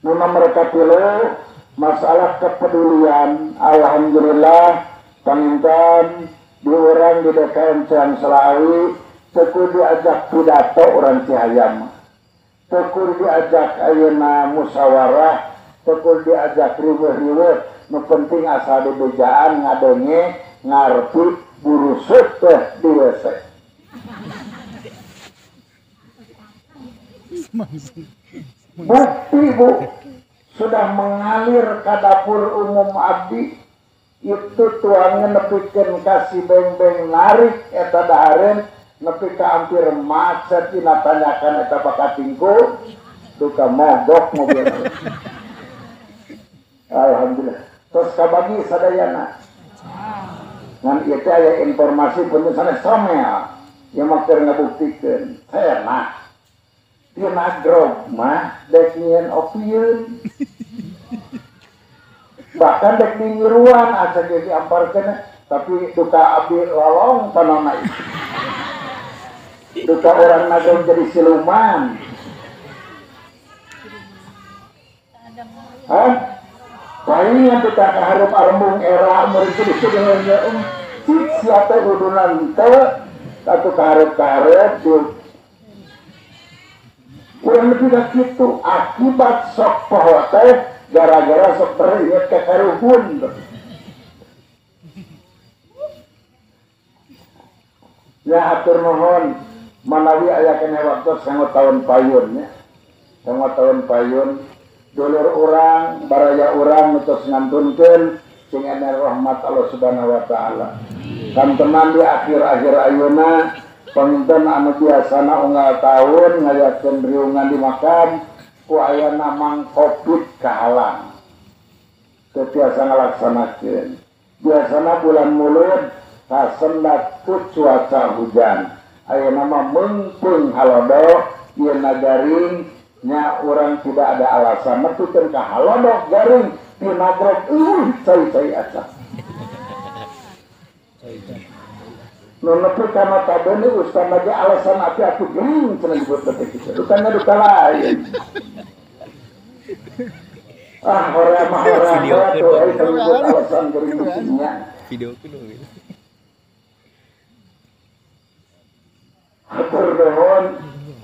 A: Nu nomor katilu masalah kepedulian. Alhamdulillah panginten di urang di DKM Ciang Selawi teu kudu diajak pidato urang Cihayam, teu kudu diajak ayeuna musyawarah, teu kudu diajak riweuh-riweuh, nu penting asal dibejaan ngadenge ngarti burusut teh di WC. Bukti Bu sudah mengalir ke dapur umum abdi itu tuangnya nepikeun ka si beng-beng narik eta dahareun nepi ka hampir macet dina tanyakan eta bakatingku duka mogok mobil. Alhamdulillah terus kabagi sadayana ngan ieu teh aya informasi pun sanes somel ieu mah keur ngabuktikeun cenah dina grog mah dek nyieun opieun bahkan dek ngiruan asa ge diamparkeun tapi duka abdi lolong panona itu duka orang nagrog jadi siluman. Hah? Palingan duka kaharup arembung era murid itu cik siapa udunan teu atuh kaharep-kaharep urang lebih dah kitu akibat sok poho teh gara-gara sok teringat ka karuhun. Ya hatur nuhun manawi aya keneh waktu sango taun payun nya. Sango taun payun dulur urang baraya urang nu tos ngantunkeun sing ener rahmat Allah Subhanahu wa taala. Kantenan di akhir-akhir ayeuna panginten anu biasana unggal taun ngayakeun riungan di makam ku ayana mang Covid kahalang. Teu tiasa ngalaksanakeun. Biasana bulan Mulud kasendat ku cuaca hujan. Ayeuna mah meungpeung halodo ieu garing nya urang tidak ada alasan nepikeun ka halodo garing di nagrog cai-cai aca. Nu nepi ka notabene ustaz lagi alasan api aku gering cenah disebut teh kitu. Dukana duka lain. Ah horea mah horea tuh euy disebut alasan gering nya.
C: Video kudu gitu.
A: Hatur nuhun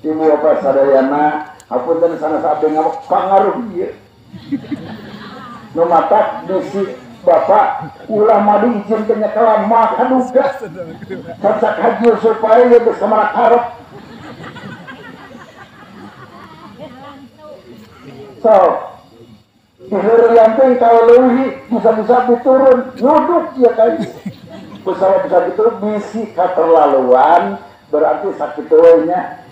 A: Ibu Bapak sadayana, hapunten sanes abdi ngamuk pangaruh ieu. Nu matak misi Bapak ulah madu izinkeun nyakalan maka duga. Cacak haji supaya ieu geus samara karep. So, diheureuyan teh kaleuhi bisa-bisa diturun nyuduk ieu ka ieu. Bisa-bisa diturun bisi katerlaluan berarti sakit we nya.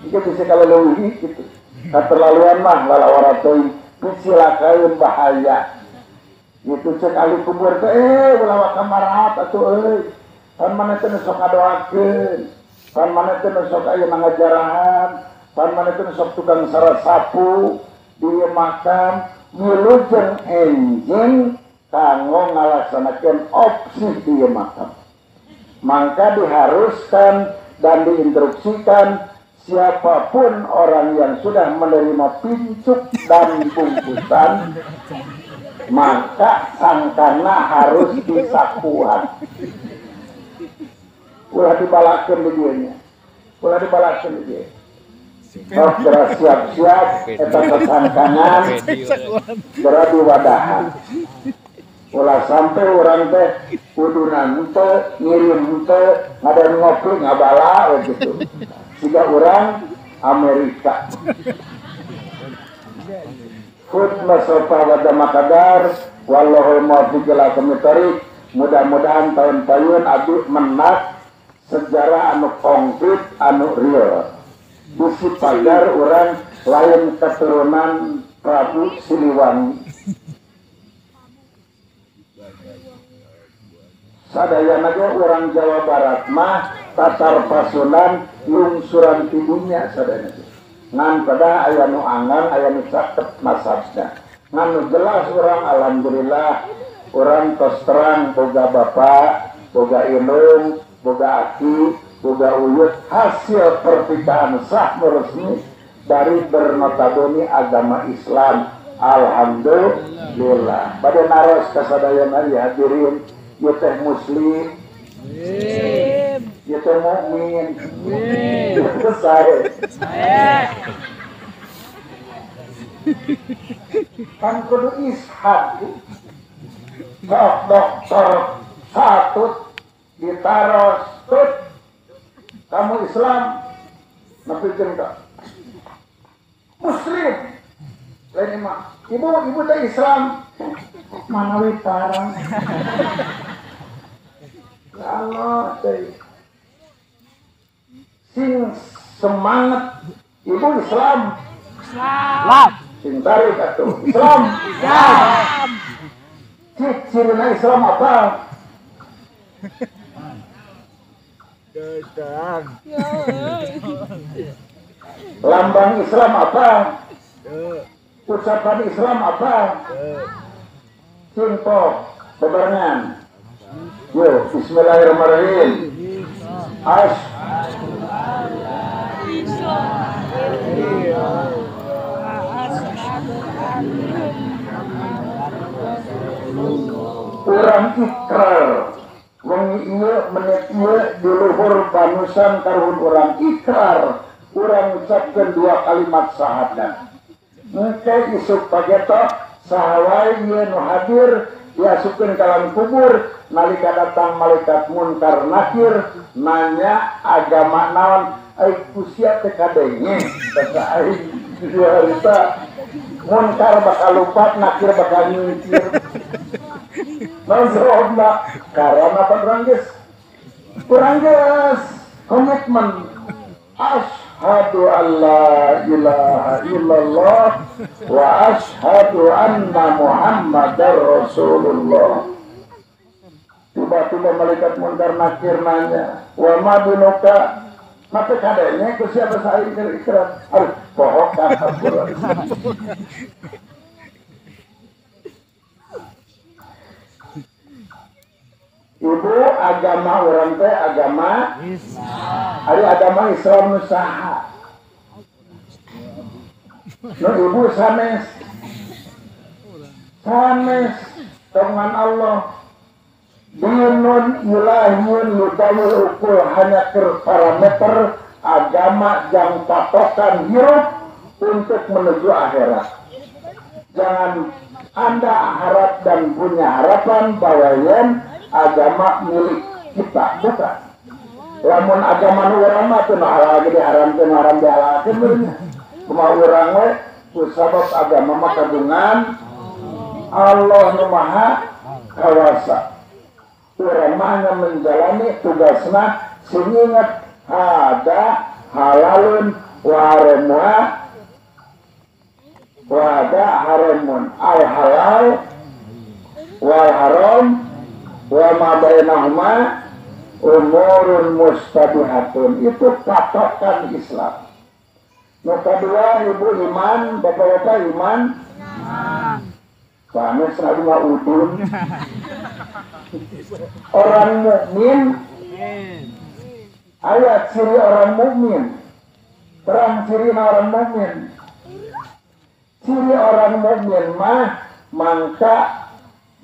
A: Ieu bisa kaleuhi kitu. Katerlaluan mah lalawara teuing pisilakaeun bahaya. Itu cek ahli kubur teh ulah waka marahat atuh euy. Pan maneh teh nu sok ngadoakeun, pan maneh teh nu sok aya ngajarahan, pan maneh teh nu sok tukang syarat sapu di makam wilujeng enjing kanggo ngalaksanakeun opsi di makam. Maka diharuskan dan diinstruksikan siapapun orang yang sudah menerima pincuk dan bungkusan maka sangkana harus disakuan. Ulah dibalakeun di dieu nya. Ulah dibalakeun di dieu. Sok geura siap-siap eta sasangkanan geura diwadahan. Ulah sampai urang teh kudunan teu, ngirim teu, ngadan ngopi ngabala we gitu. Siga urang Amerika. Khutbah sofa wa damakadar wallahul muwaffiq ila aqwamit thoriq. Mudah-mudahan tahun payun abdi menak Sejarah anu konkret anu real. Bisi pagar orang lain keturunan Prabu Siliwangi. Sadayana ge orang Jawa Barat mah Tatar Pasundan lungsuran tidunya sadayana. Ngan pada aya nu angan aya nu caket nasabna. Ngan nu jelas orang alhamdulillah orang tos terang boga bapak, boga indung, boga aki, boga uyut hasil pernikahan sah resmi dari bernotabene agama Islam. Alhamdulillah. Bade naros kasadayana ieu hadirin, ieu teh muslim, ieu teh mukmin, ieu teh sae. Kan kudu ishad. Sok dokter satut ditaros tut kamu Islam nepikeun ka Muslim lain mah ibu ibu teh Islam manawi tarang ya Allah teh sing semangat ibu Islam Islam sing tarik atuh Islam Islam ciri Islam apa? Lambang Islam apa? Ucapan Islam apa? Cinta bebarengan. Yo, bismillahirrahmanirrahim. As urang ikrar wengi ieu menit ieu di luhur banusan karuhun urang ikrar urang ucapkeun dua kalimat syahadat. Engke isuk pageto saha wae ieu nu hadir diasupkeun ka dalam kubur nalika datang malaikat munkar nakir nanya agama naon ai kusia teh kadenge basa aing harita munkar bakal lupat nakir bakal nyingkir. Naon jawabna karena apa kurang geus komitmen asyhadu alla ilaha illallah wa asyhadu anna muhammadar rasulullah. Tiba-tiba malaikat munkar nakir nanya wa ma dinuka mate kadenge ku siapa saing keur ikrar aduh bohong ka Ibu agama orang teh agama Islam. Ari agama Islam nu saha? Nu ibu sanes. Sanes dengan Allah. Dinun ilahun nudayu ukul hanya ke parameter agama yang patokan hirup untuk menuju akhirat. Jangan Anda harap dan punya harapan bahwa yang agama milik kita, bukan. Lamun agama nu urang mah teu halal ge diharamkeun, haram dihalalkeun. Kumaha urang we kusabab agama mah kagungan Allah nu Maha Kawasa. Urang mah hanya menjalani tugasna sing inget hada halalun wa haramun wa hada haramun al halal wal haram wa ma bainahuma umurun mustabihatun. Itu patokan Islam. Nu kedua ibu iman, bapak-bapak iman. Sanes anu udun. Orang mukmin ayat ciri orang mukmin. Terang ciri orang mukmin. Ciri orang mukmin mah mangka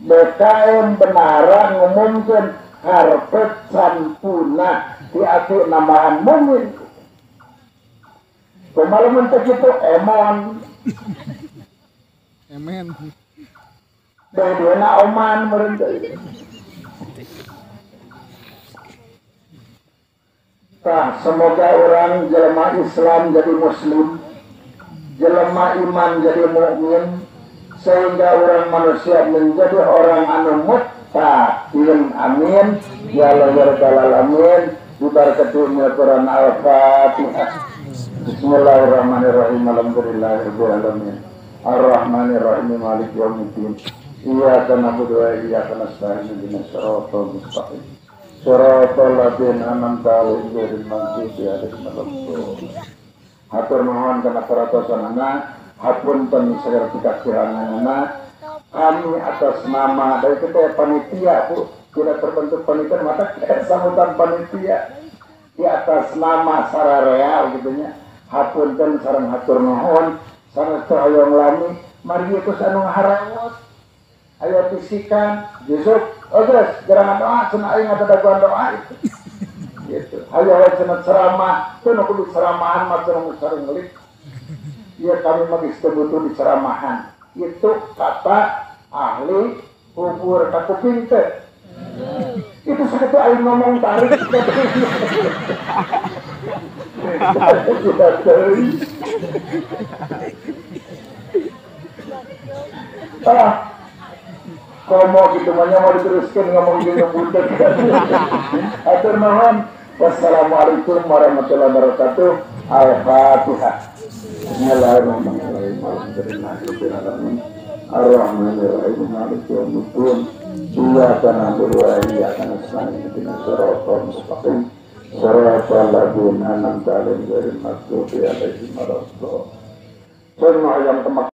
A: BKM benara ngumumkeun harpet sampuna diatur nambahan mukmin. Kumaha mun teh kitu emon. Emen. Dua-duana oman meureun teh. Tah, semoga orang jelema Islam jadi muslim, jelema iman jadi mukmin, sehingga orang manusia menjadi orang anu muttaqin. Amin ya rabbal alamin. Dibarakati Quran Al-Fatihah. Bismillahirrahmanirrahim. Alhamdulillahirabbil alamin. Arrahmanirrahim. Maliki yaumiddin. Iyyaka na'budu wa iyyaka nasta'in. Ihdinas siratal mustaqim. Siratal ladzina an'amta 'alaihim ghairil maghdubi 'alaihim waladdallin. Hatur nuhun kana paratosanana, hapunten sagala kakuranganana. Kami atas nama dari kita panitia, Bu, tidak terbentuk panitia maka sambutan panitia di atas nama sararea gitunya. Hapunten sareng hatur nuhun sanes teu hoyong lami, mari geus anu ngaharawos. Ayo bisikan, Yusuf, oh geus gerangan doa cenah aing ngadadaguan doa itu. Gitu. Ayo we cenah ceramah, teu nu kudu ceramahan mah cenah nu sareng ngelik. Ieu kami mah geus teu butuh diceramahan. Itu kata ahli kubur ka kuping teh. Itu sakitu aing ngomong tarik. Ah, komo gitu mah mau diteruskan ngomong jeung budak. Atur nuhun. Wassalamualaikum warahmatullahi wabarakatuh. Al-Fatihah. Bismillahirrahmanirrahim. Alhamdulillahirabbil alamin. Arrahmanirrahim. Maliki yaumiddin. Iyyaka na'budu wa iyyaka nasta'in. Ihdinas siratal mustaqim. Siratal ladzina an'amta 'alaihim ghairil maghdubi 'alaihim waladdallin.